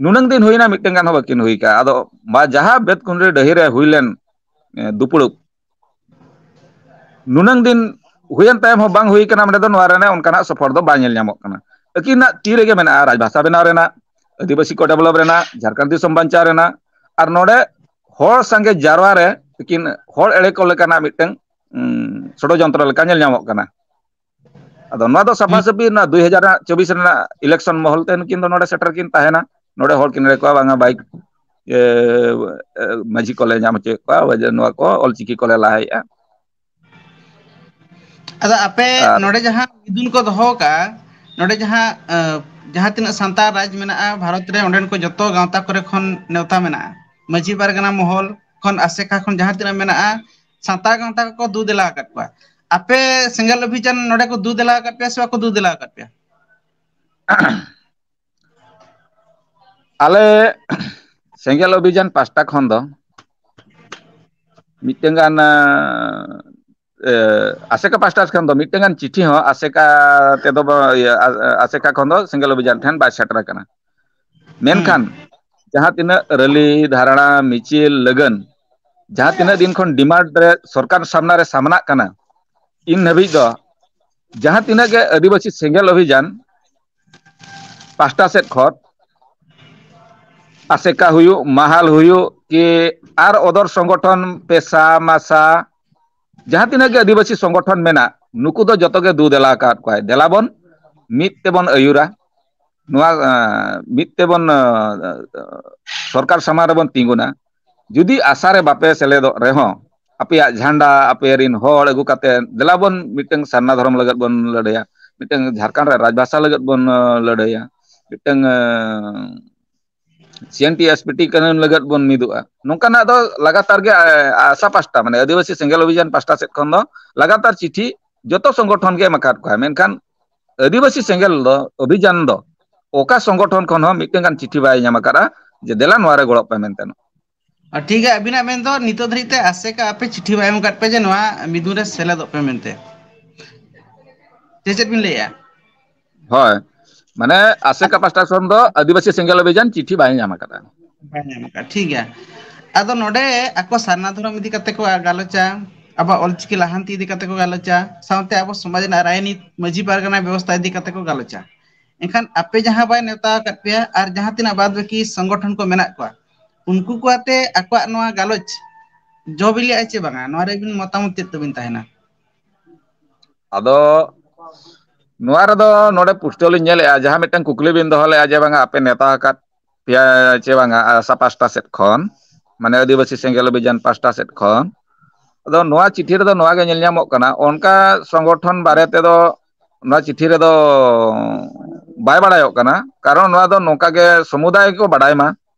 ᱱᱩᱱᱟᱹᱝ ᱫᱤᱱ ᱦᱩᱭᱱᱟ, ᱢᱤᱫᱴᱟᱝ ᱜᱟᱱ ᱦᱚᱸ ᱵᱟᱹᱠᱤᱱ ᱦᱩᱭ ᱠᱟᱜᱼᱟ᱾ ᱟᱫᱚ ᱵᱟ ᱡᱟᱦᱟᱸ ᱵᱮᱛᱠᱩᱸᱰᱨᱤ ᱰᱟᱹᱦᱤ ᱨᱮ ᱦᱩᱭ ᱞᱮᱱ, ᱮ, ᱫᱩᱯᱲᱩᱵ, ᱱᱩᱱᱟᱹᱝ ᱫᱤᱱ ᱦᱩᱭᱮᱱ ᱛᱟᱭᱚᱢ ᱦᱚᱸ ᱵᱟᱝ ᱦᱩᱭ ᱠᱟᱱᱟ, ᱚᱸᱰᱮ ᱫᱚ ᱱᱚᱣᱟ ᱨᱮᱱᱟᱜ ᱚᱱᱠᱟᱱᱟᱜ ᱥᱚᱯᱷᱚᱞ ᱫᱚ ᱵᱟᱭ ᱧᱮᱞ ᱧᱟᱢᱚᱜ ᱠᱟᱱᱟ᱾ ᱟᱹᱠᱤᱱᱟᱜ ᱛᱤ ᱨᱮᱜᱮ ᱢᱮᱱᱟᱜᱼᱟ ᱨᱟᱡᱽᱵᱷᱟᱥᱟ ᱵᱮᱱᱟᱣ ᱨᱮᱱᱟᱜ, ᱟᱹᱫᱤᱵᱟᱹᱥᱤ ᱠᱚ develop ᱨᱮᱱᱟᱜ, ᱡᱷᱟᱲᱠᱷᱚᱸᱰ ᱫᱤᱥᱚᱢ ᱵᱟᱧᱪᱟᱣ ᱨᱮᱱᱟᱜ, ᱟᱨ ᱱᱚᱰᱮ ᱦᱚᱲ ᱥᱟᱸᱜᱮ ᱡᱟᱨᱣᱟ ᱨᱮ ᱟᱹᱠᱤᱱ ᱦᱚᱲ ᱮᱲᱮ ᱠᱚ ᱞᱮᱠᱟᱱᱟᱜ ᱢᱤᱫᱴᱟᱝ, ᱩᱸ, ᱥᱚᱲᱚᱡᱚᱱᱛᱨᱚ ᱞᱮᱠᱟ ᱧᱮᱞ ᱧᱟᱢᱚᱜ ᱠᱟᱱᱟ᱾ ᱟᱫᱚ ᱱᱚᱣᱟ ᱫᱚ ᱥᱟᱯᱷᱟ ᱥᱟᱹᱯᱷᱤ ᱱᱚᱣᱟ ᱫᱩᱭ ᱦᱟᱡᱟᱨ ᱪᱚᱵᱵᱤᱥ ᱨᱮᱱᱟᱜ election ᱢᱚᱦᱚᱞ ᱛᱮ ᱱᱩᱠᱤᱱ ᱫᱚ ᱱᱚᱰᱮ ᱥᱮᱴᱮᱨ ᱠᱤᱱ ᱛᱟᱦᱮᱱᱟ᱾ ᱱᱚᱰᱮ ᱦᱚᱲ ᱠᱤᱱ ᱮᱲᱮ ᱠᱚᱣᱟ, ᱵᱟᱝᱟ ᱵᱟᱭ, ᱮ, ᱮ, ᱢᱟᱹᱡᱷᱤ ᱠᱚᱞᱮ ᱧᱟᱢ ᱦᱚᱪᱚᱭᱮᱫ ᱠᱚᱣᱟ, ᱱᱚᱣᱟ ᱠᱚ ᱚᱞᱪᱤᱠᱤ ᱠᱚᱞᱮ ᱞᱟᱦᱟᱭᱮᱫᱼᱟ᱾ ᱟᱫᱚ ᱟᱯᱮ ᱟᱨ ᱱᱚᱰᱮ ᱡᱟᱦᱟᱸ ᱢᱤᱫᱩᱱ ᱠᱚ ᱫᱚᱦᱚ ᱠᱟᱜᱼᱟ, ᱱᱚᱰᱮ ᱡᱟᱦᱟᱸ, ᱮ, ᱡᱟᱦᱟᱸ ᱛᱤᱱᱟᱹᱜ ᱥᱟᱱᱛᱟᱲ ᱨᱟᱡᱽ ᱢᱮᱱᱟᱜᱼᱟ ᱵᱷᱟᱨᱚᱛ ᱨᱮ, ᱚᱸᱰᱮᱱ ᱠᱚ ᱡᱚᱛᱚ ᱜᱟᱶᱛᱟ ᱠᱚᱨᱮ ᱠᱷᱚᱱ ᱱᱮᱣᱛᱟ ᱢᱮᱱᱟᱜᱼᱟ, ᱢᱟᱹᱡᱷᱤ ᱯᱟᱨᱜᱟᱱᱟ ᱢᱚᱦᱚᱞ ᱠᱷᱚᱱ, ᱟᱥᱮᱠᱟ ᱠᱷᱚᱱ, ᱡᱟᱦᱟᱸ ᱛᱤᱱᱟᱹᱜ ᱢᱮᱱᱟᱜᱼᱟ, ᱥᱟᱱᱛᱟᱲ ᱜᱟᱶᱛᱟ ᱠᱚᱠᱚ ᱫᱩ ᱫᱮᱞᱟ ᱟᱠᱟᱫ ᱠᱚᱣᱟ᱾ ᱟᱯᱮ ᱥᱮᱸᱜᱮᱞ ᱚᱵᱷᱤᱡᱟᱱ ᱱᱚᱰᱮ ᱠᱚ ᱫᱩ ᱫᱮᱞᱟ ᱟᱠᱟᱫ ᱯᱮᱭᱟ ᱥᱮ ᱵᱟᱠᱚ ᱫᱩ ᱫᱮᱞᱟ ᱟᱠᱟᱫ ᱯᱮᱭᱟ? ᱟᱞᱮ ᱥᱮᱸᱜᱮᱞ ᱚᱵᱷᱤᱡᱟᱱ ᱯᱟᱥᱴᱟ ᱠᱷᱚᱱ ᱫᱚ ᱢᱤᱫᱴᱟᱝ ᱜᱟᱱ, ᱮ, ᱟᱥᱮᱠᱟ ᱯᱟᱥᱴᱟ ᱠᱷᱚᱱ ᱫᱚ ᱢᱤᱫᱴᱟᱝ ᱜᱟᱱ ᱪᱤᱴᱷᱤ ᱦᱚᱸ ᱟᱥᱮᱠᱟ ᱛᱮᱫᱚ ᱵᱟ-, ᱤᱭᱟᱹ, ᱟ-, ᱟᱥᱮᱠᱟ ᱠᱷᱚᱱ ᱫᱚ ᱥᱮᱸᱜᱮᱞ ᱚᱵᱷᱤᱡᱟᱱ ᱴᱷᱮᱱ ᱵᱟᱭ ᱥᱮᱴᱮᱨ ᱟᱠᱟᱱᱟ᱾ ᱢᱮᱱᱠᱷᱟᱱ ᱡᱟᱦᱟᱸ ᱛᱤᱱᱟᱹᱜ ᱨᱮᱞᱤ, ᱫᱷᱟᱨᱱᱟ, ᱢᱤᱪᱷᱤᱞ, ᱞᱟᱹᱜᱟᱹᱱ ᱡᱟᱦᱟᱸ ᱛᱤᱱᱟᱹᱜ ᱫᱤᱱ ᱠᱷᱚᱱ ᱰᱤᱢᱟᱱᱰ ᱨᱮ ᱥᱚᱨᱠᱟᱨ ᱥᱟᱢᱱᱟ ᱨᱮ ᱥᱟᱢᱱᱟᱜ ᱠᱟᱱᱟ, ᱤᱱ ᱫᱷᱟᱹᱵᱤᱡ ᱫᱚ ᱡᱟᱦᱟᱸ ᱛᱤᱱᱟᱹᱜ ᱜᱮ ᱟᱹᱫᱤᱵᱟᱹᱥᱤ ᱥᱮᱸᱜᱮᱞ ᱚᱵᱷᱤᱡᱟᱱ ᱯᱟᱥᱴᱟ ᱥᱮᱫ ᱠᱷᱚᱱ ᱟᱥᱮᱠᱟ ᱦᱩᱭᱩᱜ, ᱢᱟᱦᱟᱞ ᱦᱩᱭᱩᱜ, ᱠᱤ ᱟᱨ ᱚᱫᱚᱨ ᱥᱚᱝᱜᱚᱴᱷᱚᱱ, ᱯᱮᱥᱟ ᱢᱟᱥᱟ, ᱡᱟᱦᱟᱸ ᱛᱤᱱᱟᱹᱜ ᱜᱮ ᱟᱹᱫᱤᱵᱟᱹᱥᱤ ᱥᱚᱝᱜᱚᱴᱷᱚᱱ ᱢᱮᱱᱟᱜ, ᱱᱩᱠᱩ ᱫᱚ ᱡᱚᱛᱚ ᱜᱮ ᱫᱩ ᱫᱮᱞᱟ ᱟᱠᱟᱫ ᱠᱚᱣᱟᱭ, ᱫᱮᱞᱟ ᱵᱚᱱ ᱢᱤᱫ ᱛᱮᱵᱚᱱ ᱟᱹᱭᱩᱨᱟ, ᱱᱚᱣᱟ, ᱮᱸ, ᱢᱤᱫ ᱛᱮᱵᱚᱱ, ᱮᱸ, ᱥᱚᱨᱠᱟᱨ ᱥᱟᱢᱟᱝ ᱨᱮᱵᱚᱱ ᱛᱤᱸᱜᱩᱱᱟ᱾ ᱡᱩᱫᱤ ᱟᱥᱟ ᱨᱮ ᱵᱟᱯᱮ ᱥᱮᱞᱮᱫᱚᱜ ᱨᱮᱦᱚᱸ, ᱟᱯᱮᱭᱟᱜ ᱡᱷᱟᱱᱰᱟ, ᱟᱯᱮ ᱨᱤᱱ ᱦᱚᱲ ᱟᱹᱜᱩ ᱠᱟᱛᱮ, ᱫᱮᱞᱟ ᱵᱚᱱ ᱢᱤᱫᱴᱟᱝ ᱥᱟᱨᱱᱟ ᱫᱷᱚᱨᱚᱢ ᱞᱟᱹᱜᱤᱫ ᱵᱚᱱ ᱞᱟᱹᱲᱦᱟᱹᱭᱟ, ᱢᱤᱫᱴᱟᱝ ᱡᱷᱟᱲᱠᱷᱚᱸᱰ ᱨᱮ ᱨᱟᱡᱽᱵᱷᱟᱥᱟ ᱞᱟᱹᱜᱤᱫ ᱵᱚᱱ, ᱮᱸ, ᱞᱟᱹᱲᱦᱟᱹᱭᱟ, ᱢᱤᱫᱴᱟᱝ, ᱮᱸ, ᱥᱤ N T S P T ᱠᱟᱹᱱᱩᱱ ᱞᱟᱹᱜᱤᱫ ᱵᱚᱱ ᱢᱤᱫᱚᱜᱼᱟ᱾ ᱱᱚᱝᱠᱟᱱᱟᱜ ᱫᱚ ᱞᱟᱜᱟᱛᱟᱨ ᱜᱮ, ᱮᱸ, ᱟᱥᱟ ᱯᱟᱥᱴᱟ, ᱢᱟᱱᱮ ᱟᱹᱫᱤᱵᱟᱹᱥᱤ ᱥᱮᱸᱜᱮᱞ ᱚᱵᱷᱤᱡᱟᱱ ᱯᱟᱥᱴᱟ ᱥᱮᱫ ᱠᱷᱚᱱ ᱫᱚ ᱞᱟᱜᱟᱛᱟᱨ ᱪᱤᱴᱷᱤ ᱡᱚᱛᱚ ᱥᱚᱝᱜᱚᱴᱷᱚᱱ ᱜᱮ ᱮᱢ ᱟᱠᱟᱫ ᱠᱚᱣᱟ, ᱢᱮᱱᱠᱷᱟᱱ ᱟᱹᱫᱤᱵᱟᱹᱥᱤ ᱥᱮᱸᱜᱮᱞ ᱫᱚ, ᱚᱵᱷᱤᱡᱟᱱ ᱫᱚ ᱚᱠᱟ ᱥᱚᱝᱜᱚᱴᱷᱚᱱ ᱠᱷᱚᱱ ᱦᱚᱸ ᱢᱤᱫᱴᱟᱝ ᱜᱟᱱ ᱪᱤᱴᱷᱤ ᱵᱟᱭ ᱧᱟᱢ ᱟᱠᱟᱫᱼᱟ ᱡᱮ ᱫᱮᱞᱟ ᱱᱚᱣᱟ ᱨᱮ ᱜᱚᱲᱚᱜ ᱯᱮ ᱢᱮᱱᱛᱮ᱾ ᱟᱨ ᱴᱷᱤᱠ ᱜᱮᱭᱟ, ᱟᱹᱵᱤᱱᱟᱜ ᱢᱮᱱ ᱫᱚ ᱱᱤᱛᱚᱜ ᱫᱷᱟᱹᱨᱤᱡ ᱛᱮ ᱟᱥᱮᱠᱟ ᱟᱯᱮ ᱪᱤᱴᱷᱤ ᱵᱟᱭ ᱮᱢ ᱟᱠᱟᱫ ᱯᱮ ᱡᱮ ᱱᱚᱣᱟ ᱢᱤᱫᱩᱱ ᱨᱮ ᱥᱮᱞᱮᱫᱚᱜ ᱯᱮ ᱢᱮᱱᱛᱮ, ᱥᱮ ᱪᱮᱫ ᱵᱤᱱ ᱞᱟᱹᱭᱮᱜᱼᱟ? ᱦᱳᱭ, ᱢᱟᱱᱮ ᱟᱥᱮᱠᱟ ᱯᱟᱥᱴᱟ ᱠᱷᱚᱱ ᱫᱚ ᱟᱹᱫᱤᱵᱟᱹᱥᱤ ᱥᱮᱸᱜᱮᱞ ᱚᱵᱷᱤᱡᱟᱱ ᱪᱤᱴᱷᱤ ᱵᱟᱭ ᱧᱟᱢ ᱟᱠᱟᱫᱟ᱾ ᱵᱟᱭ ᱧᱟᱢ ᱟᱠᱟᱫᱟ, ᱴᱷᱤᱠ ᱜᱮᱭᱟ᱾ ᱟᱫᱚ ᱱᱚᱰᱮ ᱟᱠᱚ ᱥᱟᱨᱱᱟ ᱫᱷᱚᱨᱚᱢ ᱤᱫᱤ ᱠᱟᱛᱮ ᱠᱚ ᱜᱟᱞᱚᱪᱟ, ᱟᱵᱚᱣᱟᱜ ᱚᱞᱪᱤᱠᱤ ᱞᱟᱦᱟᱱᱛᱤ ᱤᱫᱤ ᱠᱟᱛᱮ ᱠᱚ ᱜᱟᱞᱚᱪᱟ, ᱥᱟᱶᱛᱮ ᱟᱵᱚ ᱥᱚᱢᱟᱡᱽ ᱨᱮᱱᱟᱜ ᱨᱟᱭᱱᱤᱛ, ᱢᱟᱹᱡᱷᱤ ᱯᱟᱨᱜᱟᱱᱟ ᱵᱮᱵᱚᱥᱛᱷᱟ ᱤᱫᱤ ᱠᱟᱛᱮ ᱠᱚ ᱜᱟᱞᱚᱪᱟ᱾ ᱮᱱᱠᱷᱟᱱ ᱟᱯᱮ ᱡᱟᱦᱟᱸ ᱵᱟᱭ ᱱᱮᱣᱛᱟ ᱟᱠᱟᱫ ᱯᱮᱭᱟ ᱟᱨ ᱡᱟᱦᱟᱸ ᱛᱤᱱᱟᱹᱜ ᱵᱟᱫ ᱵᱟᱹᱠᱤ ᱥᱚᱝᱜᱚᱴᱷᱚᱱ ᱠᱚ ᱢᱮᱱᱟᱜ ᱠᱚᱣᱟ, ᱩᱱᱠᱩ ᱠᱚ ᱟᱛᱮ ᱟᱠᱚᱣᱟᱜ ᱱᱚᱣᱟ ᱜᱟᱞᱚᱪ ᱡᱚ ᱵᱤᱞᱤᱜᱼᱟ ᱪᱮ ᱵᱟᱝᱟ, ᱱᱚᱣᱟ ᱨᱮ ᱟᱹᱵᱤᱱ ᱢᱚᱛᱟᱢᱚᱛ ᱪᱮᱫ ᱛᱟᱹᱵᱤᱱ ᱛᱟᱦᱮᱱᱟ? ᱟᱫᱚ ᱱᱚᱣᱟ ᱨᱮᱫᱚ ᱱᱚᱰᱮ ᱯᱩᱥᱴᱟᱹᱣ ᱞᱤᱧ ᱧᱮᱞᱮᱜᱼᱟ, ᱡᱟᱦᱟᱸ ᱢᱤᱫᱴᱟᱝ ᱠᱩᱠᱞᱤ ᱵᱤᱱ ᱫᱚᱦᱚ ᱞᱮᱜᱼᱟ ᱡᱮ ᱵᱟᱝᱟ ᱟᱯᱮ ᱱᱮᱣᱛᱟ ᱟᱠᱟᱫ ᱯᱮᱭᱟ ᱪᱮ ᱵᱟᱝᱟ ᱟᱥᱟ ᱯᱟᱥᱴᱟ ᱥᱮᱫ ᱠᱷᱚᱱ, ᱢᱟᱱᱮ ᱟᱹᱫᱤᱵᱟᱹᱥᱤ ᱥᱮᱸᱜᱮᱞ ᱚᱵᱷᱤᱡᱟᱱ ᱯᱟᱥᱴᱟ ᱥᱮᱫ ᱠᱷᱚᱱ᱾ ᱟᱫᱚ ᱱᱚᱣᱟ ᱪᱤᱴᱷᱤ ᱨᱮᱫᱚ ᱱᱚᱣᱟ ᱜᱮ ᱧᱮᱞ ᱧᱟᱢᱚᱜ ᱠᱟᱱᱟ, ᱚᱱᱠᱟ ᱥᱚᱝᱜᱚᱴᱷᱚᱱ ᱵᱟᱨᱮ ᱛᱮᱫᱚ ᱱᱚᱣᱟ ᱪᱤᱴᱷᱤ ᱨᱮᱫᱚ ᱵᱟᱭ ᱵᱟᱲᱟᱭᱚᱜ ᱠᱟᱱᱟ᱾ ᱠᱟᱨᱚᱱ ᱱᱚᱣᱟ ᱫᱚ ᱱᱚᱝᱠᱟ ᱜᱮ ᱥᱚᱢᱩᱫᱟᱭ ᱜᱮᱠᱚ ᱵᱟᱰᱟᱭ ᱢᱟ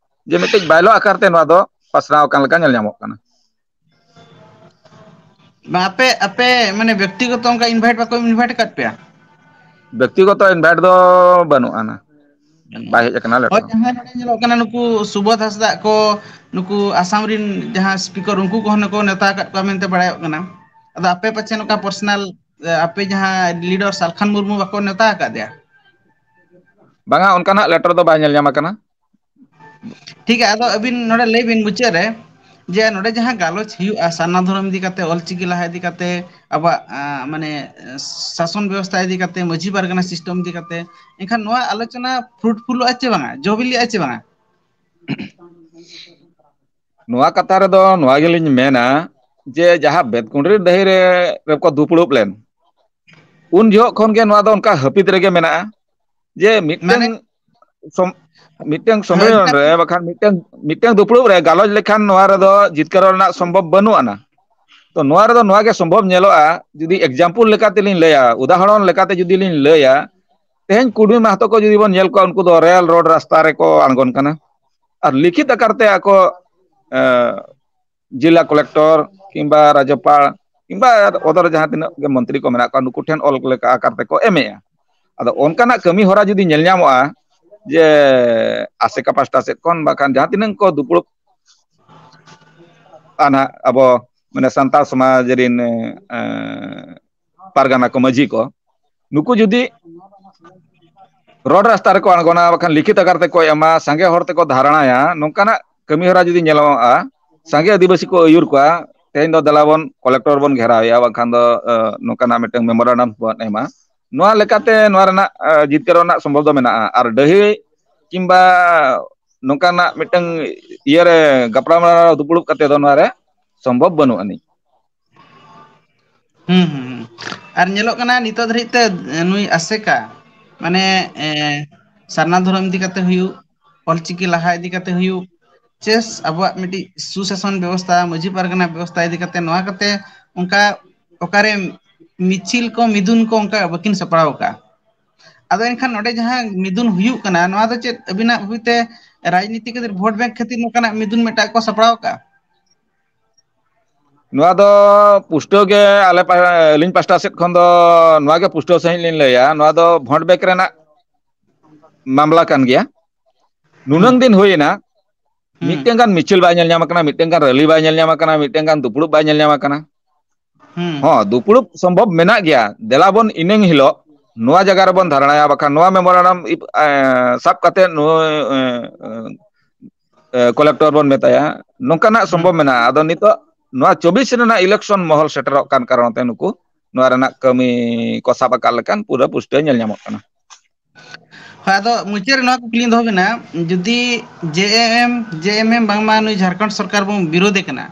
ᱡᱮ ᱢᱤᱫᱴᱤᱡ ᱵᱟᱭᱞᱚ ᱟᱠᱟᱨ ᱛᱮ ᱱᱚᱣᱟ ᱫᱚ ᱯᱟᱥᱱᱟᱣ ᱟᱠᱟᱱ ᱞᱮᱠᱟ ᱧᱮᱞ ᱧᱟᱢᱚᱜ ᱠᱟᱱᱟ᱾ ᱵᱟᱝ, ᱟᱯᱮ, ᱟᱯᱮ ᱢᱟᱱᱮ ᱵᱮᱠᱛᱤᱜᱚᱛᱚ ᱚᱱᱠᱟ invite ᱵᱟᱠᱚ invite ᱟᱠᱟᱫ ᱯᱮᱭᱟ? ᱵᱮᱠᱛᱤᱜᱚᱛᱚ invite ᱫᱚ ᱵᱟᱹᱱᱩᱜ ᱟᱱᱟ, ᱵᱟᱭ ᱦᱮᱡ ᱟᱠᱟᱱᱟ ᱞᱮᱴᱟᱨ᱾ ᱦᱳᱭ, ᱡᱟᱦᱟᱸ ᱱᱚᱰᱮ ᱧᱮᱞᱚᱜ ᱠᱟᱱᱟ, ᱱᱩᱠᱩ ᱥᱩᱵᱳᱫᱷ ᱦᱟᱸᱥᱫᱟᱜ ᱠᱚ, ᱱᱩᱠᱩ ᱟᱥᱟᱢ ᱨᱤᱱ ᱡᱟᱦᱟᱸ speaker, ᱩᱱᱠᱩ ᱠᱚᱦᱚᱸ ᱠᱚ ᱱᱮᱣᱛᱟ ᱟᱠᱟᱫ ᱠᱚᱣᱟ ᱢᱮᱱᱛᱮ ᱵᱟᱲᱟᱭᱚᱜ ᱠᱟᱱᱟ᱾ ᱟᱫᱚ ᱟᱯᱮ ᱯᱟᱪᱷᱮ ᱱᱚᱝᱠᱟ personal, ᱮ, ᱟᱯᱮ ᱡᱟᱦᱟᱸ leader ᱥᱟᱞᱠᱷᱟᱱ ᱢᱩᱨᱢᱩ ᱵᱟᱠᱚ ᱱᱮᱣᱛᱟ ᱟᱠᱟᱫᱮᱭᱟ? ᱵᱟᱝᱟ, ᱚᱱᱠᱟᱱᱟᱜ ᱞᱮᱴᱟᱨ ᱫᱚ ᱵᱟᱭ ᱧᱮᱞ ᱧᱟᱢ ᱟᱠᱟᱱᱟ᱾ ᱴᱷᱤᱠ ᱜᱮᱭᱟ, ᱟᱫᱚ ᱟᱹᱵᱤᱱ ᱱᱚᱰᱮ ᱞᱟᱹᱭ ᱵᱤᱱ ᱢᱩᱪᱟᱹᱫ ᱨᱮ, ᱡᱮ ᱱᱚᱰᱮ ᱡᱟᱦᱟᱸ ᱜᱟᱞᱚᱪ ᱦᱩᱭᱩᱜᱼᱟ ᱥᱟᱨᱱᱟ ᱫᱷᱚᱨᱚᱢ ᱤᱫᱤ ᱠᱟᱛᱮ, ᱚᱞᱪᱤᱠᱤ ᱞᱟᱦᱟ ᱤᱫᱤ ᱠᱟᱛᱮ, ᱟᱵᱚᱣᱟᱜ, ᱟ, ᱢᱟᱱᱮ, ᱥᱟᱥᱚᱱ ᱵᱮᱵᱚᱥᱛᱷᱟ ᱤᱫᱤ ᱠᱟᱛᱮ, ᱢᱟᱹᱡᱷᱤ ᱯᱟᱨᱜᱟᱱᱟ system ᱤᱫᱤ ᱠᱟᱛᱮ, ᱮᱱᱠᱷᱟᱱ ᱱᱚᱣᱟ ᱟᱞᱳᱪᱚᱱᱟ fruitfulᱚᱜᱼᱟ ᱪᱮ ᱵᱟᱝᱟ, ᱡᱚ ᱵᱤᱞᱤᱜᱼᱟ ᱪᱮ ᱵᱟᱝᱟ? ᱱᱚᱣᱟ ᱠᱟᱛᱷᱟ ᱨᱮᱫᱚ ᱱᱚᱣᱟ ᱜᱮᱞᱤᱧ ᱢᱮᱱᱟ ᱡᱮ ᱡᱟᱦᱟᱸ ᱵᱮᱛᱠᱩᱸᱰᱨᱤ ᱰᱟᱹᱦᱤ ᱨᱮ, ᱨᱮᱠᱚ ᱫᱩᱯᱲᱩᱵ ᱞᱮᱱ, ᱩᱱ ᱡᱚᱦᱚᱜ ᱠᱷᱚᱱ ᱜᱮ ᱱᱚᱣᱟ ᱫᱚ ᱚᱱᱠᱟ ᱦᱟᱹᱯᱤᱫ ᱨᱮᱜᱮ ᱢᱮᱱᱟᱜᱼᱟ᱾ ᱡᱮ ᱢᱤᱫᱴᱟᱝ ᱢᱟᱱᱮ ᱥᱚᱢ-, ᱢᱤᱫᱴᱟᱝ ᱦᱳᱭ, ᱥᱚᱢᱢᱮᱞᱚᱱ ᱨᱮ ᱵᱟᱠᱷᱟᱱ ᱢᱤᱫᱴᱟᱝ, ᱢᱤᱫᱴᱟᱝ ᱫᱩᱯᱲᱩᱵ ᱨᱮ ᱜᱟᱞᱚᱪ ᱞᱮᱠᱷᱟᱱ ᱱᱚᱣᱟ ᱨᱮᱫᱚ ᱡᱤᱛᱠᱟᱹᱨᱚᱜ ᱨᱮᱱᱟᱜ ᱥᱚᱢᱵᱷᱚᱵ ᱵᱟᱹᱱᱩᱜ ᱟᱱᱟ᱾ ᱛᱚ ᱱᱚᱣᱟ ᱨᱮᱫᱚ ᱱᱚᱣᱟ ᱜᱮ ᱥᱚᱢᱵᱷᱚᱵ ᱧᱮᱞᱚᱜᱼᱟ, ᱡᱩᱫᱤ example ᱞᱮᱠᱟ ᱛᱮᱞᱤᱧ ᱞᱟᱹᱭᱟ, ᱩᱫᱟᱦᱚᱨᱚᱱ ᱞᱮᱠᱟᱛᱮ ᱡᱩᱫᱤ ᱞᱤᱧ ᱞᱟᱹᱭᱟ, ᱛᱮᱦᱮᱧ ᱠᱩᱲᱢᱤ ᱢᱟᱦᱛᱚ ᱠᱚ ᱡᱩᱫᱤ ᱵᱚᱱ ᱧᱮᱞ ᱠᱚᱣᱟ, ᱩᱱᱠᱩ ᱫᱚ ᱨᱮᱞ ᱨᱳᱰ ᱨᱟᱥᱛᱟ ᱨᱮᱠᱚ ᱟᱬᱜᱚᱱ ᱠᱟᱱᱟ ᱟᱨ ᱞᱤᱠᱷᱤᱛ ᱟᱠᱟᱨ ᱛᱮ ᱟᱠᱚ, ᱮ, ᱡᱮᱞᱟ ᱠᱚᱞᱮᱠᱴᱚᱨ ᱠᱤᱝᱵᱟ ᱨᱟᱡᱽᱡᱚᱯᱟᱲ ᱠᱤᱝᱵᱟ ᱚᱫᱚᱨ ᱡᱟᱦᱟᱸ ᱛᱤᱱᱟᱹᱜ ᱜᱮ ᱢᱚᱱᱛᱨᱤ ᱠᱚ ᱢᱮᱱᱟᱜ ᱠᱚᱣᱟ, ᱱᱩᱠᱩ ᱴᱷᱮᱱ ᱚᱞ ᱞᱮᱠᱟ ᱟᱠᱟᱨ ᱛᱮᱠᱚ ᱮᱢᱮᱜᱼᱟ᱾ ᱟᱫᱚ ᱚᱱᱠᱟᱱᱟᱜ ᱠᱟᱹᱢᱤ ᱦᱚᱨᱟ ᱡᱩᱫᱤ ᱧᱮᱞ ᱧᱟᱢᱚᱜᱼᱟ ᱡᱮ ᱟᱥᱮᱠᱟ ᱯᱟᱥᱴᱟ ᱥᱮᱫ ᱠᱷᱚᱱ ᱵᱟᱠᱷᱟᱱ ᱡᱟᱦᱟᱸ ᱛᱤᱱᱟᱹᱜ ᱠᱚ ᱫᱩᱯᱲᱩᱵ ᱟᱱ ᱦᱟᱸᱜ ᱟᱵᱚ ᱢᱟᱱᱮ ᱥᱟᱱᱛᱟᱲ ᱥᱚᱢᱟᱡᱽ ᱨᱤᱱ, ᱮ, ᱯᱟᱨᱜᱟᱱᱟ ᱠᱚ, ᱢᱟᱹᱡᱷᱤ ᱠᱚ, ᱱᱩᱠᱩ ᱡᱩᱫᱤ ᱨᱳᱰ ᱨᱟᱥᱛᱟ ᱨᱮᱠᱚ ᱟᱬᱜᱚᱱᱟ, ᱵᱟᱠᱷᱟᱱ ᱞᱤᱠᱷᱤᱛ ᱟᱠᱟᱨ ᱛᱮᱠᱚ ᱮᱢᱟ, ᱥᱟᱸᱜᱮ ᱦᱚᱲ ᱛᱮᱠᱚ ᱫᱷᱟᱨᱟᱱᱟᱭᱟ, ᱱᱚᱝᱠᱟᱱᱟᱜ ᱠᱟᱹᱢᱤ ᱦᱚᱨᱟ ᱡᱩᱫᱤ ᱧᱮᱞᱚᱜᱼᱟ, ᱥᱟᱸᱜᱮ ᱟᱹᱫᱤᱵᱟᱹᱥᱤ ᱠᱚ ᱟᱹᱭᱩᱨ ᱠᱚᱣᱟ, ᱛᱮᱦᱮᱧ ᱫᱚ ᱫᱮᱞᱟ ᱵᱚᱱ ᱠᱚᱞᱮᱠᱴᱚᱨ ᱵᱚᱱ ᱜᱷᱮᱨᱟᱣᱮᱭᱟ, ᱵᱟᱝᱠᱷᱟᱱ ᱫᱚ, ᱮ, ᱱᱚᱝᱠᱟᱱᱟᱜ ᱢᱤᱫᱴᱟᱝ ᱢᱮᱢᱳᱨᱟᱱᱰᱟᱢ ᱵᱚᱱ ᱮᱢᱟ᱾ ᱱᱚᱣᱟ ᱞᱮᱠᱟᱛᱮ ᱱᱚᱣᱟ ᱨᱮᱱᱟᱜ, ᱮ, ᱡᱤᱛᱠᱟᱹᱨᱚᱜ ᱨᱮᱱᱟᱜ ᱥᱚᱢᱵᱷᱚᱵ ᱫᱚ ᱢᱮᱱᱟᱜᱼᱟ᱾ ᱟᱨ ᱰᱟᱹᱦᱤ ᱠᱤᱝᱵᱟ ᱱᱚᱝᱠᱟᱱᱟᱜ ᱢᱤᱫᱴᱟᱝ ᱤᱭᱟᱹᱨᱮ ᱜᱟᱯᱟᱞᱢᱟᱨᱟᱣ ᱫᱩᱯᱲᱩᱵ ᱠᱟᱛᱮ ᱫᱚ ᱱᱚᱣᱟ ᱨᱮ ᱥᱚᱢᱵᱷᱚᱵ ᱵᱟᱹᱱᱩᱜ ᱟᱹᱱᱤᱡ᱾ ᱦᱩᱸ, ᱦᱩᱸ, ᱦᱩᱸ᱾ ᱟᱨ ᱧᱮᱞᱚᱜ ᱠᱟᱱᱟ ᱱᱤᱛᱚᱜ ᱫᱷᱟᱹᱨᱤᱡ ᱛᱮ, ᱮ, ᱱᱩᱭ ᱟᱥᱮᱠᱟ, ᱢᱟᱱᱮ, ᱮ, ᱥᱟᱨᱱᱟ ᱫᱷᱚᱨᱚᱢ ᱤᱫᱤ ᱠᱟᱛᱮ ᱦᱩᱭᱩᱜ, ᱚᱞᱪᱤᱠᱤ ᱞᱟᱦᱟ ᱤᱫᱤ ᱠᱟᱛᱮ ᱦᱩᱭᱩᱜ, ᱪᱮᱥ ᱟᱵᱚᱣᱟᱜ ᱢᱤᱫᱴᱤᱡ ᱥᱩᱥᱟᱥᱚᱱ ᱵᱮᱵᱚᱥᱛᱷᱟ, ᱢᱟᱹᱡᱷᱤ ᱯᱟᱨᱜᱟᱱᱟ ᱵᱮᱵᱚᱥᱛᱷᱟ ᱤᱫᱤ ᱠᱟᱛᱮ, ᱱᱚᱣᱟ ᱠᱟᱛᱮ ᱚᱱᱠᱟ ᱚᱠᱟᱨᱮ ᱢᱤᱪᱷᱤᱞ ᱠᱚ, ᱢᱤᱫᱩᱱ ᱠᱚ ᱚᱱᱠᱟ ᱵᱟᱹᱠᱤᱱ ᱥᱟᱯᱲᱟᱣ ᱟᱠᱟᱫᱼᱟ᱾ ᱟᱫᱚ ᱮᱱᱠᱷᱟᱱ ᱱᱚᱰᱮ ᱡᱟᱦᱟᱸ ᱢᱤᱫᱩᱱ ᱦᱩᱭᱩᱜ ᱠᱟᱱᱟ, ᱱᱚᱣᱟ ᱫᱚ ᱪᱮᱫ ᱟᱹᱵᱤᱱᱟᱜ ᱦᱩᱭᱛᱮ ᱨᱟᱡᱽᱱᱤᱛᱤ ᱠᱷᱟᱹᱛᱤᱨ, ᱵᱷᱳᱴ ᱵᱮᱝᱠ ᱠᱷᱟᱹᱛᱤᱨ ᱱᱚᱝᱠᱟᱱᱟᱜ ᱢᱤᱫᱩᱱ ᱢᱤᱫᱴᱟᱝ ᱠᱚ ᱥᱟᱯᱲᱟᱣ ᱟᱠᱟᱫᱼᱟ? ᱱᱚᱣᱟ ᱫᱚ ᱯᱩᱥᱴᱟᱹᱣ ᱜᱮ ᱟᱞᱮ ᱯᱟ-, ᱟᱹᱞᱤᱧ ᱯᱟᱥᱴᱟ ᱥᱮᱫ ᱠᱷᱚᱱ ᱫᱚ ᱱᱚᱣᱟ ᱜᱮ ᱯᱩᱥᱴᱟᱹᱣ ᱥᱟᱺᱦᱤᱡ ᱞᱤᱧ ᱞᱟᱹᱭᱟ, ᱱᱚᱣᱟ ᱫᱚ ᱵᱷᱳᱴ ᱵᱮᱝᱠ ᱨᱮᱱᱟᱜ ᱢᱟᱢᱞᱟ ᱠᱟᱱ ᱜᱮᱭᱟ᱾ ᱱᱩᱱᱟᱹᱝ ᱦᱩᱸ᱾ ᱫᱤᱱ ᱦᱩᱭᱮᱱᱟ, ᱦᱩᱸ᱾ ᱢᱤᱫᱴᱮᱱ ᱜᱟᱱ ᱢᱤᱪᱷᱤᱞ ᱵᱟᱭ ᱧᱮᱞ ᱧᱟᱢ ᱟᱠᱟᱱᱟ, ᱢᱤᱫᱴᱮᱱ ᱜᱟᱱ ᱨᱮᱞᱤ ᱵᱟᱭ ᱧᱮᱞ ᱧᱟᱢ ᱟᱠᱟᱱᱟ, ᱢᱤᱫᱴᱮᱱ ᱜᱟᱱ ᱫᱩᱯᱲᱩᱵ ᱵᱟᱭ ᱧᱮᱞ ᱧᱟᱢ ᱟᱠᱟᱱᱟ᱾ ᱦᱩᱸ᱾ ᱦᱚᱸ, ᱫᱩᱯᱲᱩᱵ ᱥᱚᱢᱵᱷᱚᱵ ᱢᱮᱱᱟᱜ ᱜᱮᱭᱟ, ᱫᱮᱞᱟ ᱵᱚᱱ ᱤᱱᱟᱹᱝ ᱦᱤᱞᱳᱜ ᱱᱚᱣᱟ ᱡᱟᱭᱜᱟ ᱨᱮᱵᱚᱱ ᱫᱷᱟᱨᱱᱟᱭᱟ, ᱵᱟᱠᱷᱟᱱ ᱱᱚᱣᱟ memorandum ᱤᱯ-, ᱮ, ᱥᱟᱵ ᱠᱟᱛᱮ ᱱᱩᱭ, ᱮ, ᱮ, ᱠᱚᱞᱮᱠᱴᱚᱨ ᱵᱚᱱ ᱢᱮᱛᱟᱭᱟ, ᱱᱚᱝᱠᱟᱱᱟᱜ ᱦᱩᱸ᱾ ᱥᱚᱢᱵᱷᱚᱵ ᱢᱮᱱᱟᱜᱼᱟ᱾ ᱟᱫᱚ ᱱᱤᱛᱚᱜ ᱱᱚᱣᱟ ᱪᱚᱵᱵᱤᱥ ᱨᱮᱱᱟᱜ election ᱢᱚᱦᱚᱞ ᱥᱮᱴᱮᱨᱚᱜ ᱠᱟᱱ ᱠᱟᱨᱚᱱ ᱛᱮ ᱱᱩᱠᱩ ᱱᱚᱣᱟ ᱨᱮᱱᱟᱜ ᱠᱟᱹᱢᱤ ᱠᱚ ᱥᱟᱵ ᱟᱠᱟᱫ ᱞᱮᱠᱟᱱ ᱯᱩᱨᱟᱹ ᱯᱩᱥᱴᱟᱹᱣ ᱧᱮᱞ ᱧᱟᱢᱚᱜ ᱠᱟᱱᱟ᱾ ᱦᱳᱭ, ᱟᱫᱚ ᱢᱩᱪᱟᱹᱫ ᱨᱮ ᱱᱚᱣᱟ ᱠᱩᱠᱞᱤᱧ ᱫᱚᱦᱚ ᱵᱮᱱᱟ, ᱡᱩᱫᱤ JAM, JMM ᱵᱟᱝᱢᱟ ᱱᱩᱭ ᱡᱷᱟᱲᱠᱷᱚᱸᱰ ᱥᱚᱨᱠᱟᱨ ᱵᱚᱱ ᱵᱤᱨᱳᱫᱮ ᱠᱟᱱᱟ,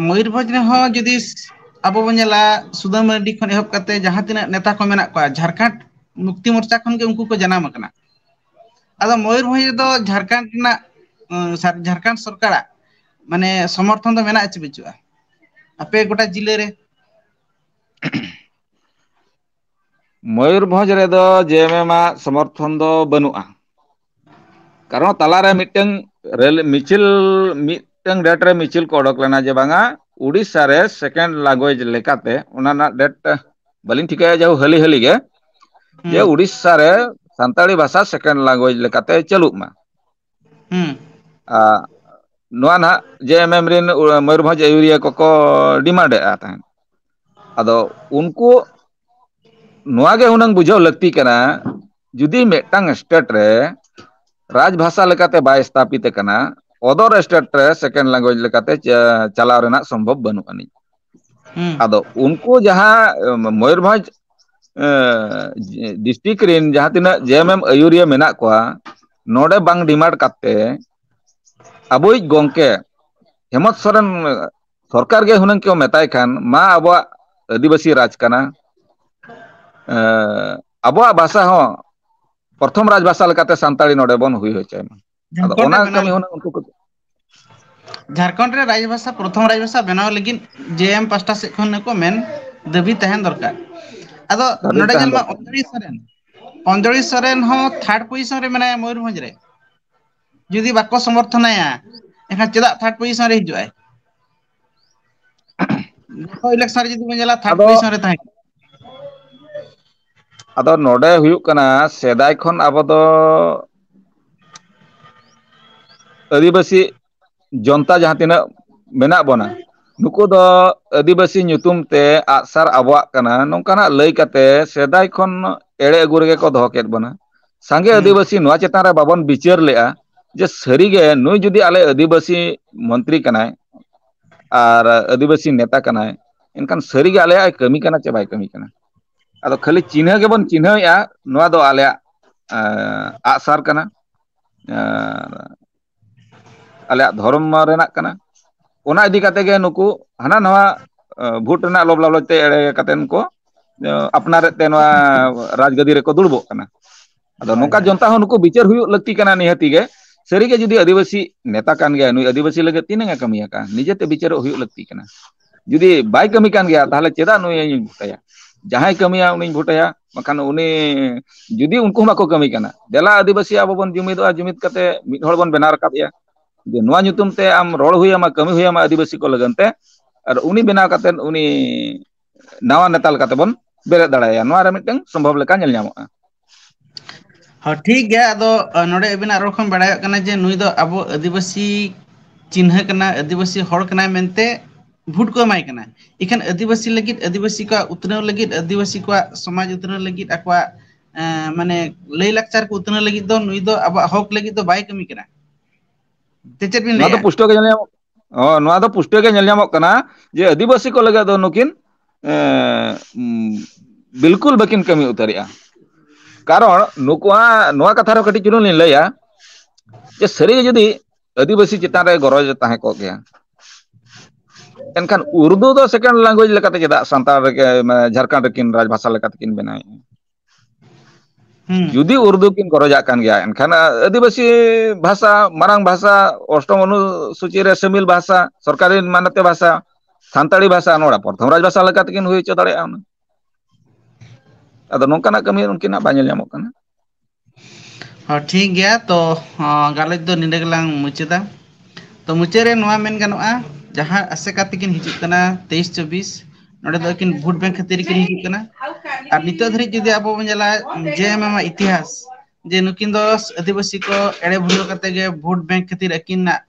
ᱢᱚᱭᱩᱨᱵᱷᱚᱸᱡᱽ ᱨᱮᱦᱚᱸ ᱡᱩᱫᱤ ᱥ-, ᱟᱵᱚ ᱵᱚᱱ ᱧᱮᱞᱟ, ᱥᱩᱫᱟᱹᱢ ᱢᱟᱨᱰᱤ ᱠᱷᱚᱱ ᱮᱦᱚᱵ ᱠᱟᱛᱮ ᱡᱟᱦᱟᱸ ᱛᱤᱱᱟᱹᱜ ᱱᱮᱛᱟ ᱠᱚ ᱢᱮᱱᱟᱜ ᱠᱚᱣᱟ, ᱡᱷᱟᱲᱠᱷᱚᱸᱰ ᱢᱩᱠᱛᱤ ᱢᱳᱨᱪᱟ ᱠᱷᱚᱱ ᱜᱮ ᱩᱱᱠᱩ ᱠᱚ ᱡᱟᱱᱟᱢ ᱟᱠᱟᱱᱟ᱾ ᱟᱫᱚ ᱢᱚᱭᱩᱨᱵᱷᱚᱸᱡᱽ ᱨᱮᱫᱚ ᱡᱷᱟᱲᱠᱷᱚᱸᱰ ᱨᱮᱱᱟᱜ, ᱩᱸ, ᱥᱟᱨ-, ᱡᱷᱟᱲᱠᱷᱚᱸᱰ ᱥᱚᱨᱠᱟᱨᱟᱜ ᱢᱟᱱᱮ ᱥᱚᱢᱚᱨᱛᱷᱚᱱ ᱫᱚ ᱢᱮᱱᱟᱜᱼᱟ ᱪᱮ ᱵᱟᱹᱪᱩᱜᱼᱟ? ᱟᱯᱮ ᱜᱚᱴᱟ ᱡᱤᱞᱟᱹ ᱨᱮ? ᱢᱚᱭᱩᱨᱵᱷᱚᱸᱡᱽ ᱨᱮᱫᱚ JMM ᱟᱜ ᱥᱚᱢᱚᱨᱛᱷᱚᱱ ᱫᱚ ᱵᱟᱹᱱᱩᱜᱼᱟ᱾ ᱠᱟᱨᱚᱱ ᱛᱟᱞᱟᱨᱮ ᱢᱤᱫᱴᱟᱝ ᱨᱮᱞ ᱢᱤᱪᱷᱤᱞ, ᱢᱤᱫᱴᱟᱝ date ᱨᱮ ᱢᱤᱪᱷᱤᱞ ᱠᱚ ᱚᱰᱚᱠ ᱞᱮᱱᱟ ᱡᱮ ᱵᱟᱝᱟ, ᱩᱲᱤᱥᱥᱟ ᱨᱮ second language ᱞᱮᱠᱟᱛᱮ, ᱚᱱᱟ ᱨᱮᱱᱟᱜ date ᱵᱟᱹᱞᱤᱧ ᱴᱷᱤᱠᱟᱹᱭᱟ, ᱡᱟᱦᱳ ᱦᱟᱹᱞᱤ ᱦᱟᱹᱞᱤ ᱜᱮ, ᱡᱮ ᱦᱩᱸ᱾ ᱩᱲᱤᱥᱥᱟ ᱨᱮ ᱥᱟᱱᱛᱟᱲᱤ ᱵᱷᱟᱥᱟ second language ᱞᱮᱠᱟᱛᱮ ᱪᱟᱹᱞᱩᱜ ᱢᱟ᱾ ᱦᱩᱸ᱾ ᱟ, ᱱᱚᱣᱟ ᱱᱟᱦᱟᱜ JMM ᱨᱮᱱ ᱩ-, ᱢᱚᱭᱩᱨᱵᱷᱚᱸᱡᱽ ᱟᱹᱭᱩᱨᱤᱭᱟᱹ ᱠᱚᱠᱚ demand ᱮᱫᱼᱟ ᱛᱟᱦᱮᱸᱫ᱾ ᱟᱫᱚ ᱩᱱᱠᱩ ᱱᱚᱣᱟ ᱜᱮ ᱦᱩᱱᱟᱹᱝ ᱵᱩᱡᱷᱟᱹᱣ ᱞᱟᱹᱠᱛᱤ ᱠᱟᱱᱟ, ᱡᱩᱫᱤ ᱢᱤᱫᱴᱟᱝ state ᱨᱮ ᱨᱟᱡᱽ ᱵᱷᱟᱥᱟ ᱞᱮᱠᱟᱛᱮ ᱵᱟᱭ ᱥᱛᱷᱟᱯᱤᱛ ᱟᱠᱟᱱᱟ, other state ᱨᱮ second language ᱞᱮᱠᱟᱛᱮ ᱪᱟ-, ᱪᱟᱞᱟᱣ ᱨᱮᱱᱟᱜ ᱥᱚᱢᱵᱷᱚᱵ ᱵᱟᱹᱱᱩᱜ ᱟᱹᱱᱤᱡ᱾ ᱦᱩᱸ᱾ ᱟᱫᱚ ᱩᱱᱠᱩ ᱡᱟᱦᱟᱸ, ᱮ, ᱢᱚᱭᱩᱨᱵᱷᱚᱸᱡᱽ, ᱮ, district ᱨᱮᱱ ᱡᱟᱦᱟᱸ ᱛᱤᱱᱟᱹᱜ JMM ᱟᱹᱭᱩᱨᱤᱭᱟᱹ ᱢᱮᱱᱟᱜ ᱠᱚᱣᱟ, ᱱᱚᱰᱮ ᱵᱟᱝ demand ᱠᱟᱛᱮ ᱟᱵᱚᱭᱤᱡ ᱜᱚᱢᱠᱮ ᱦᱮᱢᱚᱱᱛ ᱥᱚᱨᱮᱱ ᱥᱚᱨᱠᱟᱨ ᱜᱮ ᱦᱩᱱᱟᱹᱝ ᱠᱚ ᱢᱮᱛᱟᱭ ᱠᱷᱟᱱ, ᱢᱟ ᱟᱵᱚᱣᱟᱜ ᱟᱹᱫᱤᱵᱟᱹᱥᱤ ᱨᱟᱡᱽ ᱠᱟᱱᱟ, ᱮ, ᱟᱵᱚᱣᱟᱜ ᱵᱷᱟᱥᱟ ᱦᱚᱸ ᱯᱨᱚᱛᱷᱚᱢ ᱨᱟᱡᱽ ᱵᱷᱟᱥᱟ ᱞᱮᱠᱟᱛᱮ ᱥᱟᱱᱛᱟᱲᱤ ᱱᱚᱰᱮ ᱵᱚᱱ ᱦᱩᱭ ᱦᱚᱪᱚᱭ ᱢᱟ᱾ ᱟᱫᱚ ᱡᱷᱟᱲᱠᱷᱚᱸᱰ ᱚᱱᱟ ᱨᱮ ᱵᱮᱱᱟᱣ, ᱠᱟᱹᱢᱤ ᱦᱩᱱᱟᱹᱝ ᱩᱱᱠᱩ ᱠᱚ ᱡᱷᱟᱲᱠᱷᱚᱸᱰ ᱨᱮ ᱨᱟᱡᱽ ᱵᱷᱟᱥᱟ, ᱯᱨᱚᱛᱷᱚᱢ ᱨᱟᱡᱽ ᱵᱷᱟᱥᱟ ᱵᱮᱱᱟᱣ ᱞᱟᱹᱜᱤᱫ JM ᱯᱟᱥᱴᱟ ᱥᱮᱫ ᱠᱷᱚᱱ ᱠᱚ ᱢᱮᱱ ᱫᱟᱹᱵᱤ ᱛᱟᱦᱮᱱ ᱫᱚᱨᱠᱟᱨ᱾ ᱟᱫᱚ ᱫᱟᱹᱵᱤ ᱱᱚᱰᱮ ᱛᱟᱦᱮᱱ ᱧᱮᱞ ᱢᱟ, ᱫᱚᱨᱠᱟᱨ᱾ ᱚᱧᱡᱚᱞᱤ ᱥᱚᱨᱮᱱ, ᱚᱧᱡᱚᱞᱤ ᱥᱚᱨᱮᱱ ᱦᱚᱸ third position ᱨᱮ ᱢᱮᱱᱟᱭᱟ ᱢᱚᱭᱩᱨᱵᱷᱚᱸᱡᱽ ᱨᱮ᱾ ᱡᱩᱫᱤ ᱵᱟᱠᱚ ᱥᱚᱢᱚᱨᱛᱷᱚᱱᱟᱭᱟ, ᱮᱱᱠᱷᱟᱱ ᱪᱮᱫᱟᱜ third position ᱨᱮ ᱦᱤᱡᱩᱜᱼᱟᱭ? ᱜᱚᱛᱚ ᱤᱞᱮᱠᱥᱚᱱ ᱨᱮ ᱡᱩᱫᱤ ᱵᱚᱱ ᱧᱮᱞᱟ, ᱛᱷᱟᱨᱰ ᱟᱫᱚ ᱯᱚᱡᱤᱥᱚᱱ ᱨᱮ ᱛᱟᱦᱮᱸ ᱠᱟᱱᱟ᱾ ᱟᱫᱚ ᱱᱚᱰᱮ ᱦᱩᱭᱩᱜ ᱠᱟᱱᱟ, ᱥᱮᱫᱟᱭ ᱠᱷᱚᱱ ᱟᱵᱚ ᱫᱚ ᱟᱹᱫᱤᱵᱟᱹᱥᱤ ᱡᱚᱱᱛᱟ ᱡᱟᱦᱟᱸ ᱛᱤᱱᱟᱹᱜ ᱢᱮᱱᱟᱜ ᱵᱚᱱᱟ, ᱱᱩᱠᱩ ᱫᱚ ᱟᱹᱫᱤᱵᱟᱹᱥᱤ ᱧᱩᱛᱩᱢ ᱛᱮ ᱟᱜᱼᱥᱟᱨ ᱟᱵᱚᱣᱟᱜ ᱠᱟᱱᱟ, ᱱᱚᱝᱠᱟᱱᱟᱜ ᱞᱟᱹᱭ ᱠᱟᱛᱮ ᱥᱮᱫᱟᱭ ᱠᱷᱚᱱ ᱮᱲᱮ ᱟᱹᱜᱩ ᱨᱮᱜᱮ ᱠᱚ ᱫᱚᱦᱚ ᱠᱮᱫ ᱵᱚᱱᱟ᱾ ᱥᱟᱸᱜᱮ ᱦᱩᱸ᱾ ᱟᱹᱫᱤᱵᱟᱹᱥᱤ ᱱᱚᱣᱟ ᱪᱮᱛᱟᱱ ᱨᱮ ᱵᱟᱵᱚᱱ ᱵᱤᱪᱟᱹᱨ ᱞᱮᱜᱼᱟ ᱡᱮ ᱥᱟᱹᱨᱤᱜᱮ ᱱᱩᱭ ᱡᱩᱫᱤ ᱟᱞᱮ ᱟᱹᱫᱤᱵᱟᱹᱥᱤ ᱢᱚᱱᱛᱨᱤ ᱠᱟᱱᱟᱭ ᱟᱨ ᱟᱹᱫᱤᱵᱟᱹᱥᱤ ᱱᱮᱛᱟ ᱠᱟᱱᱟᱭ, ᱮᱱᱠᱷᱟᱱ ᱥᱟᱹᱨᱤᱜᱮ ᱟᱞᱮᱭᱟᱜ ᱮ ᱠᱟᱹᱢᱤ ᱠᱟᱱᱟ ᱪᱮ ᱵᱟᱭ ᱠᱟᱹᱢᱤ ᱠᱟᱱᱟ? ᱟᱫᱚ ᱠᱷᱟᱹᱞᱤ ᱪᱤᱱᱦᱟᱹ ᱜᱮᱵᱚᱱ ᱪᱤᱱᱦᱟᱹᱣᱮᱫᱼᱟ, ᱱᱚᱣᱟ ᱫᱚ ᱟᱞᱮᱭᱟᱜ, ᱮᱸ, ᱟᱜᱼᱥᱟᱨ ᱠᱟᱱᱟ᱾ ᱟᱨ ᱟᱞᱮᱭᱟᱜ ᱫᱷᱚᱨᱚᱢ ᱨᱮᱱᱟᱜ ᱠᱟᱱᱟ᱾ ᱚᱱᱟ ᱤᱫᱤ ᱠᱟᱛᱮ ᱜᱮ ᱱᱩᱠᱩ ᱦᱟᱱᱟ ᱱᱟᱣᱟ, ᱮᱸ, ᱵᱷᱳᱴ ᱨᱮᱱᱟᱜ ᱞᱚᱵᱽ ᱞᱟᱞᱚᱪ ᱛᱮ ᱮᱲᱮ ᱠᱟᱛᱮ ᱠᱚ, ᱮᱸ, ᱟᱯᱱᱟᱨᱮᱫ ᱛᱮ ᱱᱚᱣᱟ ᱨᱟᱡᱽᱜᱟᱹᱫᱤ ᱨᱮᱠᱚ ᱫᱩᱲᱩᱵᱚᱜ ᱠᱟᱱᱟ᱾ ᱟᱫᱚ ᱦᱳᱭ, ᱱᱚᱝᱠᱟ ᱦᱳᱭ᱾ ᱡᱚᱱᱛᱟ ᱦᱚᱸ ᱱᱩᱠᱩ ᱵᱤᱪᱟᱹᱨ ᱦᱩᱭᱩᱜ ᱞᱟᱹᱠᱛᱤ ᱠᱟᱱᱟ ᱱᱤᱦᱟᱹᱛᱤ ᱜᱮ᱾ ᱥᱟᱹᱨᱤᱜᱮ ᱡᱩᱫᱤ ᱟᱹᱫᱤᱵᱟᱹᱥᱤ ᱱᱮᱛᱟ ᱠᱟᱱ ᱜᱮᱭᱟᱭ, ᱱᱩᱭ ᱟᱹᱫᱤᱵᱟᱹᱥᱤ ᱞᱟᱹᱜᱤᱫ ᱛᱤᱱᱟᱹᱜ ᱮ ᱠᱟᱹᱢᱤ ᱟᱠᱟᱫᱼᱟ, ᱱᱤᱡᱮᱛᱮ ᱵᱤᱪᱟᱹᱨᱚᱜ ᱦᱩᱭᱩᱜ ᱞᱟᱹᱠᱛᱤ ᱠᱟᱱᱟ᱾ ᱡᱩᱫᱤ ᱵᱟᱭ ᱠᱟᱹᱢᱤ ᱠᱟᱱ ᱜᱮᱭᱟ, ᱛᱟᱦᱚᱞᱮ ᱪᱮᱫᱟᱜ ᱱᱩᱭ ᱤᱧ ᱵᱷᱳᱴᱟᱭᱟ? ᱡᱟᱦᱟᱸᱭ ᱠᱟᱹᱢᱤᱭᱟ ᱩᱱᱤᱧ ᱵᱷᱳᱴᱟᱭᱟ, ᱵᱟᱠᱷᱟᱱ ᱩᱱᱤ ᱡᱩᱫᱤ ᱩᱱᱠᱩ ᱦᱚᱸ ᱵᱟᱠᱚ ᱠᱟᱹᱢᱤ ᱠᱟᱱᱟ, ᱫᱮᱞᱟ ᱟᱹᱫᱤᱵᱟᱹᱥᱤ ᱟᱵᱚ ᱵᱚᱱ ᱡᱩᱢᱤᱫᱚᱜᱼᱟ, ᱡᱩᱢᱤᱫ ᱠᱟᱛᱮ ᱢᱤᱫ ᱦᱚᱲ ᱵᱚᱱ ᱵᱮᱱᱟᱣ ᱨᱟᱠᱟᱵ ᱮᱭᱟ, ᱡᱮ ᱱᱚᱣᱟ ᱧᱩᱛᱩᱢ ᱛᱮ ᱟᱢ ᱨᱚᱲ ᱦᱩᱭ ᱟᱢᱟ, ᱠᱟᱹᱢᱤ ᱦᱩᱭ ᱟᱢᱟ ᱟᱹᱫᱤᱵᱟᱹᱥᱤ ᱠᱚ ᱞᱟᱹᱜᱤᱫ ᱛᱮ, ᱟᱨ ᱩᱱᱤ ᱵᱮᱱᱟᱣ ᱠᱟᱛᱮ ᱩᱱᱤ ᱱᱟᱣᱟ ᱱᱮᱛᱟ ᱞᱮᱠᱟᱛᱮ ᱵᱚᱱ ᱵᱮᱨᱮᱫ ᱫᱟᱲᱮᱭᱟᱭᱟ᱾ ᱱᱚᱣᱟ ᱨᱮ ᱢᱤᱫᱴᱟᱝ ᱥᱚᱢᱵᱷᱚᱵ ᱞᱮᱠᱟ ᱧᱮᱞ ᱧᱟᱢᱚᱜᱼᱟ᱾ ᱦᱚᱸ, ᱴᱷᱤᱠ ᱜᱮᱭᱟ᱾ ᱟᱫᱚ, ᱟ, ᱱᱚᱰᱮ ᱟᱹᱵᱤᱱᱟᱜ ᱨᱚᱲ ᱠᱷᱚᱱ ᱵᱟᱲᱟᱭᱚᱜ ᱠᱟᱱᱟ ᱡᱮ ᱱᱩᱭ ᱫᱚ ᱟᱵᱚ ᱟᱹᱫᱤᱵᱟᱹᱥᱤ ᱪᱤᱱᱦᱟᱹ ᱠᱟᱱᱟ, ᱟᱹᱫᱤᱵᱟᱹᱥᱤ ᱦᱚᱲ ᱠᱟᱱᱟᱭ ᱢᱮᱱᱛᱮ ᱵᱷᱳᱴ ᱠᱚ ᱮᱢᱟᱭ ᱠᱟᱱᱟ᱾ ᱤᱠᱷᱟᱹᱱ ᱟᱹᱫᱤᱵᱟᱹᱥᱤ ᱞᱟᱹᱜᱤᱫ, ᱟᱹᱫᱤᱵᱟᱹᱥᱤ ᱠᱚᱣᱟᱜ ᱩᱛᱱᱟᱹᱣ ᱞᱟᱹᱜᱤᱫ, ᱟᱹᱫᱤᱵᱟᱹᱥᱤ ᱠᱚᱣᱟᱜ ᱥᱚᱢᱟᱡᱽ ᱩᱛᱱᱟᱹᱣ ᱞᱟᱹᱜᱤᱫ, ᱟᱠᱚᱣᱟᱜ, ᱮᱸ, ᱢᱟᱱᱮ, ᱞᱟᱹᱭ ᱞᱟᱠᱪᱟᱨ ᱠᱚ ᱩᱛᱱᱟᱹᱣ ᱞᱟᱹᱜᱤᱫ ᱫᱚ ᱱᱩᱭ ᱫᱚ ᱟᱵᱚᱣᱟᱜ ᱦᱚᱠ ᱞᱟᱹᱜᱤᱫ ᱫᱚ ᱵᱟᱭ ᱠᱟᱹᱢᱤ ᱠᱟᱱᱟ᱾ ᱥᱮ ᱪᱮᱫ ᱵᱤᱱ ᱱᱚᱣᱟ ᱫᱚ ᱞᱟᱹᱭᱟ? ᱯᱩᱥᱴᱟᱹᱣ ᱜᱮ ᱧᱮᱞ ᱧᱟᱢᱚᱜ, ᱚ, ᱱᱚᱣᱟ ᱫᱚ ᱯᱩᱥᱴᱟᱹᱣ ᱜᱮ ᱧᱮᱞ ᱧᱟᱢᱚᱜ ᱠᱟᱱᱟ ᱡᱮ ᱟᱹᱫᱤᱵᱟᱹᱥᱤ ᱠᱚ ᱞᱟᱹᱜᱤᱫ ᱫᱚ ᱱᱩᱠᱤᱱ, ᱮᱸ, ᱩᱢ, ᱵᱤᱞᱠᱩᱞ ᱵᱟᱹᱠᱤᱱ ᱠᱟᱹᱢᱤ ᱩᱛᱟᱹᱨᱮᱜᱼᱟ᱾ ᱠᱟᱨᱚᱱ ᱱᱩᱠᱩᱣᱟᱜ ᱱᱚᱣᱟ ᱠᱟᱛᱷᱟ ᱨᱮᱦᱚᱸ ᱠᱟᱹᱴᱤᱡ ᱪᱩᱞᱩᱝ ᱞᱤᱧ ᱞᱟᱹᱭᱟ ᱡᱮ ᱥᱟᱹᱨᱤᱜᱮ ᱡᱩᱫᱤ ᱟᱹᱫᱤᱵᱟᱹᱥᱤ ᱪᱮᱛᱟᱱ ᱨᱮ ᱜᱚᱨᱚᱡᱽ ᱛᱟᱦᱮᱸ ᱠᱚᱜ ᱜᱮᱭᱟ, ᱮᱱᱠᱷᱟᱱ ᱩᱨᱫᱩ ᱫᱚ second language ᱞᱮᱠᱟᱛᱮ ᱪᱮᱫᱟᱜ ᱥᱟᱱᱛᱟᱲ ᱨᱮ, ᱢᱟᱱᱮ, ᱡᱷᱟᱲᱠᱷᱚᱸᱰ ᱨᱮᱠᱤᱱ ᱨᱟᱡᱽ ᱵᱷᱟᱥᱟ ᱞᱮᱠᱟ ᱛᱮᱠᱤᱱ ᱵᱮᱱᱟᱣᱮᱫᱼᱟ? ᱦᱩᱸ᱾ ᱡᱩᱫᱤ ᱩᱨᱫᱩ ᱠᱤᱱ ᱜᱚᱨᱚᱡᱟᱜ ᱠᱟᱱ ᱜᱮᱭᱟ, ᱮᱱᱠᱷᱟᱱ, ᱟ, ᱟᱹᱫᱤᱵᱟᱹᱥᱤ ᱵᱷᱟᱥᱟ, ᱢᱟᱨᱟᱝ ᱵᱷᱟᱥᱟ, ᱚᱥᱴᱚᱢ ᱚᱱᱩᱥᱩᱪᱤ ᱨᱮ ᱥᱟᱹᱢᱤᱞ ᱵᱷᱟᱥᱟ, ᱥᱚᱨᱠᱟᱨᱤ ᱢᱟᱱᱚᱛᱮ ᱵᱷᱟᱥᱟ, ᱥᱟᱱᱛᱟᱲᱤ ᱵᱷᱟᱥᱟ, ᱱᱚᱰᱮ ᱯᱨᱚᱛᱷᱚᱢ ᱨᱟᱡᱽ ᱵᱷᱟᱥᱟ ᱞᱮᱠᱟ ᱛᱮᱠᱤᱱ ᱦᱩᱭ ᱦᱚᱪᱚ ᱫᱟᱲᱮᱭᱟᱜᱼᱟ ᱦᱩᱱᱟᱹᱝ᱾ ᱟᱫᱚ ᱱᱚᱝᱠᱟᱱᱟᱜ ᱠᱟᱹᱢᱤ ᱩᱱᱠᱤᱱᱟᱜ ᱵᱟᱭ ᱧᱮᱞ ᱧᱟᱢᱚᱜ ᱠᱟᱱᱟ᱾ ᱦᱚᱸ, ᱴᱷᱤᱠ ᱜᱮᱭᱟ᱾ ᱛᱚ, ᱦᱚᱸ, ᱜᱟᱞᱚᱪ ᱫᱚ ᱱᱤᱰᱟᱹ ᱜᱮᱞᱟᱝ ᱢᱩᱪᱟᱹᱫᱟ᱾ ᱛᱚ, ᱢᱩᱪᱟᱹᱫ ᱨᱮ ᱱᱚᱣᱟ ᱢᱮᱱ ᱜᱟᱱᱚᱜᱼᱟ ᱡᱟᱦᱟᱸ ᱟᱥᱮᱠᱟ ᱛᱮᱠᱤᱱ ᱦᱤᱡᱩᱜ ᱠᱟᱱᱟ ᱛᱮᱭᱤᱥ ᱪᱚᱵᱵᱤᱥ, ᱱᱚᱰᱮ ᱫᱚ ᱟᱹᱠᱤᱱ ᱵᱷᱳᱴ ᱵᱮᱝᱠ ᱠᱷᱟᱹᱛᱤᱨ ᱠᱤᱱ ᱦᱤᱡᱩᱜ ᱠᱟᱱᱟ᱾ ᱟᱨ ᱱᱤᱛᱚᱜ ᱫᱷᱟᱹᱨᱤᱡ ᱡᱩᱫᱤ ᱟᱵᱚ ᱵᱚᱱ ᱧᱮᱞᱟ ᱡᱮ ᱮᱢ ᱮᱢ ᱟᱜ ᱤᱛᱤᱦᱟᱥ, ᱡᱮ ᱱᱩᱠᱤᱱ ᱫᱚ ᱟᱹᱫᱤᱵᱟᱹᱥᱤ ᱠᱚ ᱮᱲᱮ ᱵᱷᱩᱞᱟᱹᱣ ᱠᱟᱛᱮ ᱜᱮ ᱵᱷᱳᱴ ᱵᱮᱝᱠ ᱠᱷᱟᱹᱛᱤᱨ ᱟᱹᱠᱤᱱᱟᱜ,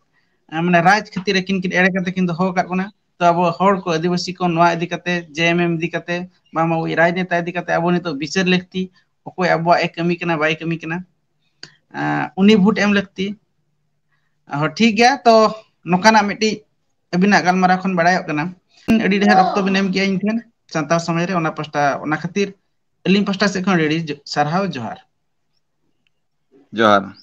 ᱢᱟᱱᱮ ᱨᱟᱡᱽ ᱠᱷᱟᱹᱛᱤᱨ ᱟᱹᱠᱤᱱ ᱠᱤᱱ ᱮᱲᱮ ᱠᱟᱛᱮ ᱠᱤᱱ ᱫᱚᱦᱚ ᱟᱠᱟᱫ ᱵᱚᱱᱟ᱾ ᱛᱚ ᱟᱵᱚ ᱦᱚᱲ ᱠᱚ ᱟᱹᱫᱤᱵᱟᱹᱥᱤ ᱠᱚ ᱱᱚᱣᱟ ᱤᱫᱤ ᱠᱟᱛᱮ, ᱡᱮ ᱮᱢ ᱮᱢ ᱤᱫᱤ ᱠᱟᱛᱮ, ᱵᱟᱝᱢᱟ ᱟᱵᱚᱭᱤᱡ ᱨᱟᱡᱽᱱᱮᱛᱟ ᱤᱫᱤ ᱠᱟᱛᱮ ᱟᱵᱚ ᱱᱤᱛᱚᱜ ᱵᱤᱪᱟᱹᱨ ᱞᱟᱹᱠᱛᱤ, ᱚᱠᱚᱭ ᱟᱵᱚᱣᱟᱜ ᱮ ᱠᱟᱹᱢᱤ ᱠᱟᱱᱟ ᱵᱟᱭ ᱠᱟᱹᱢᱤ ᱠᱟᱱᱟ, ᱟᱸ, ᱩᱱᱤ ᱵᱷᱳᱴ ᱮᱢ ᱞᱟᱹᱠᱛᱤ᱾ ᱦᱚᱸ, ᱴᱷᱤᱠ ᱜᱮᱭᱟ᱾ ᱛᱚ ᱱᱚᱝᱠᱟᱱᱟᱜ ᱢᱤᱫᱴᱤᱡ ᱟᱹᱵᱤᱱᱟᱜ ᱜᱟᱞᱢᱟᱨᱟᱣ ᱠᱷᱚᱱ ᱵᱟᱲᱟᱭᱚᱜ ᱠᱟᱱᱟ, ᱟᱹᱰᱤ ᱰᱷᱮᱨ ᱚᱠᱛᱚ ᱵᱤᱱ ᱮᱢ ᱠᱮᱜᱼᱟ ᱤᱧ ᱴᱷᱮᱱ ᱥᱟᱱᱛᱟᱲ ᱥᱚᱢᱟᱡᱽ ᱨᱮ, ᱚᱱᱟ ᱯᱟᱥᱴᱟ, ᱚᱱᱟ ᱠᱷᱟᱹᱛᱤᱨ ᱟᱹᱞᱤᱧ ᱯᱟᱥᱴᱟ ᱥᱮᱫ ᱠᱷᱚᱱ ᱟᱹᱰᱤ ᱟᱹᱰᱤ ᱡᱚ-, ᱥᱟᱨᱦᱟᱣ, ᱡᱚᱦᱟᱨ᱾ ᱡᱚᱦᱟᱨ᱾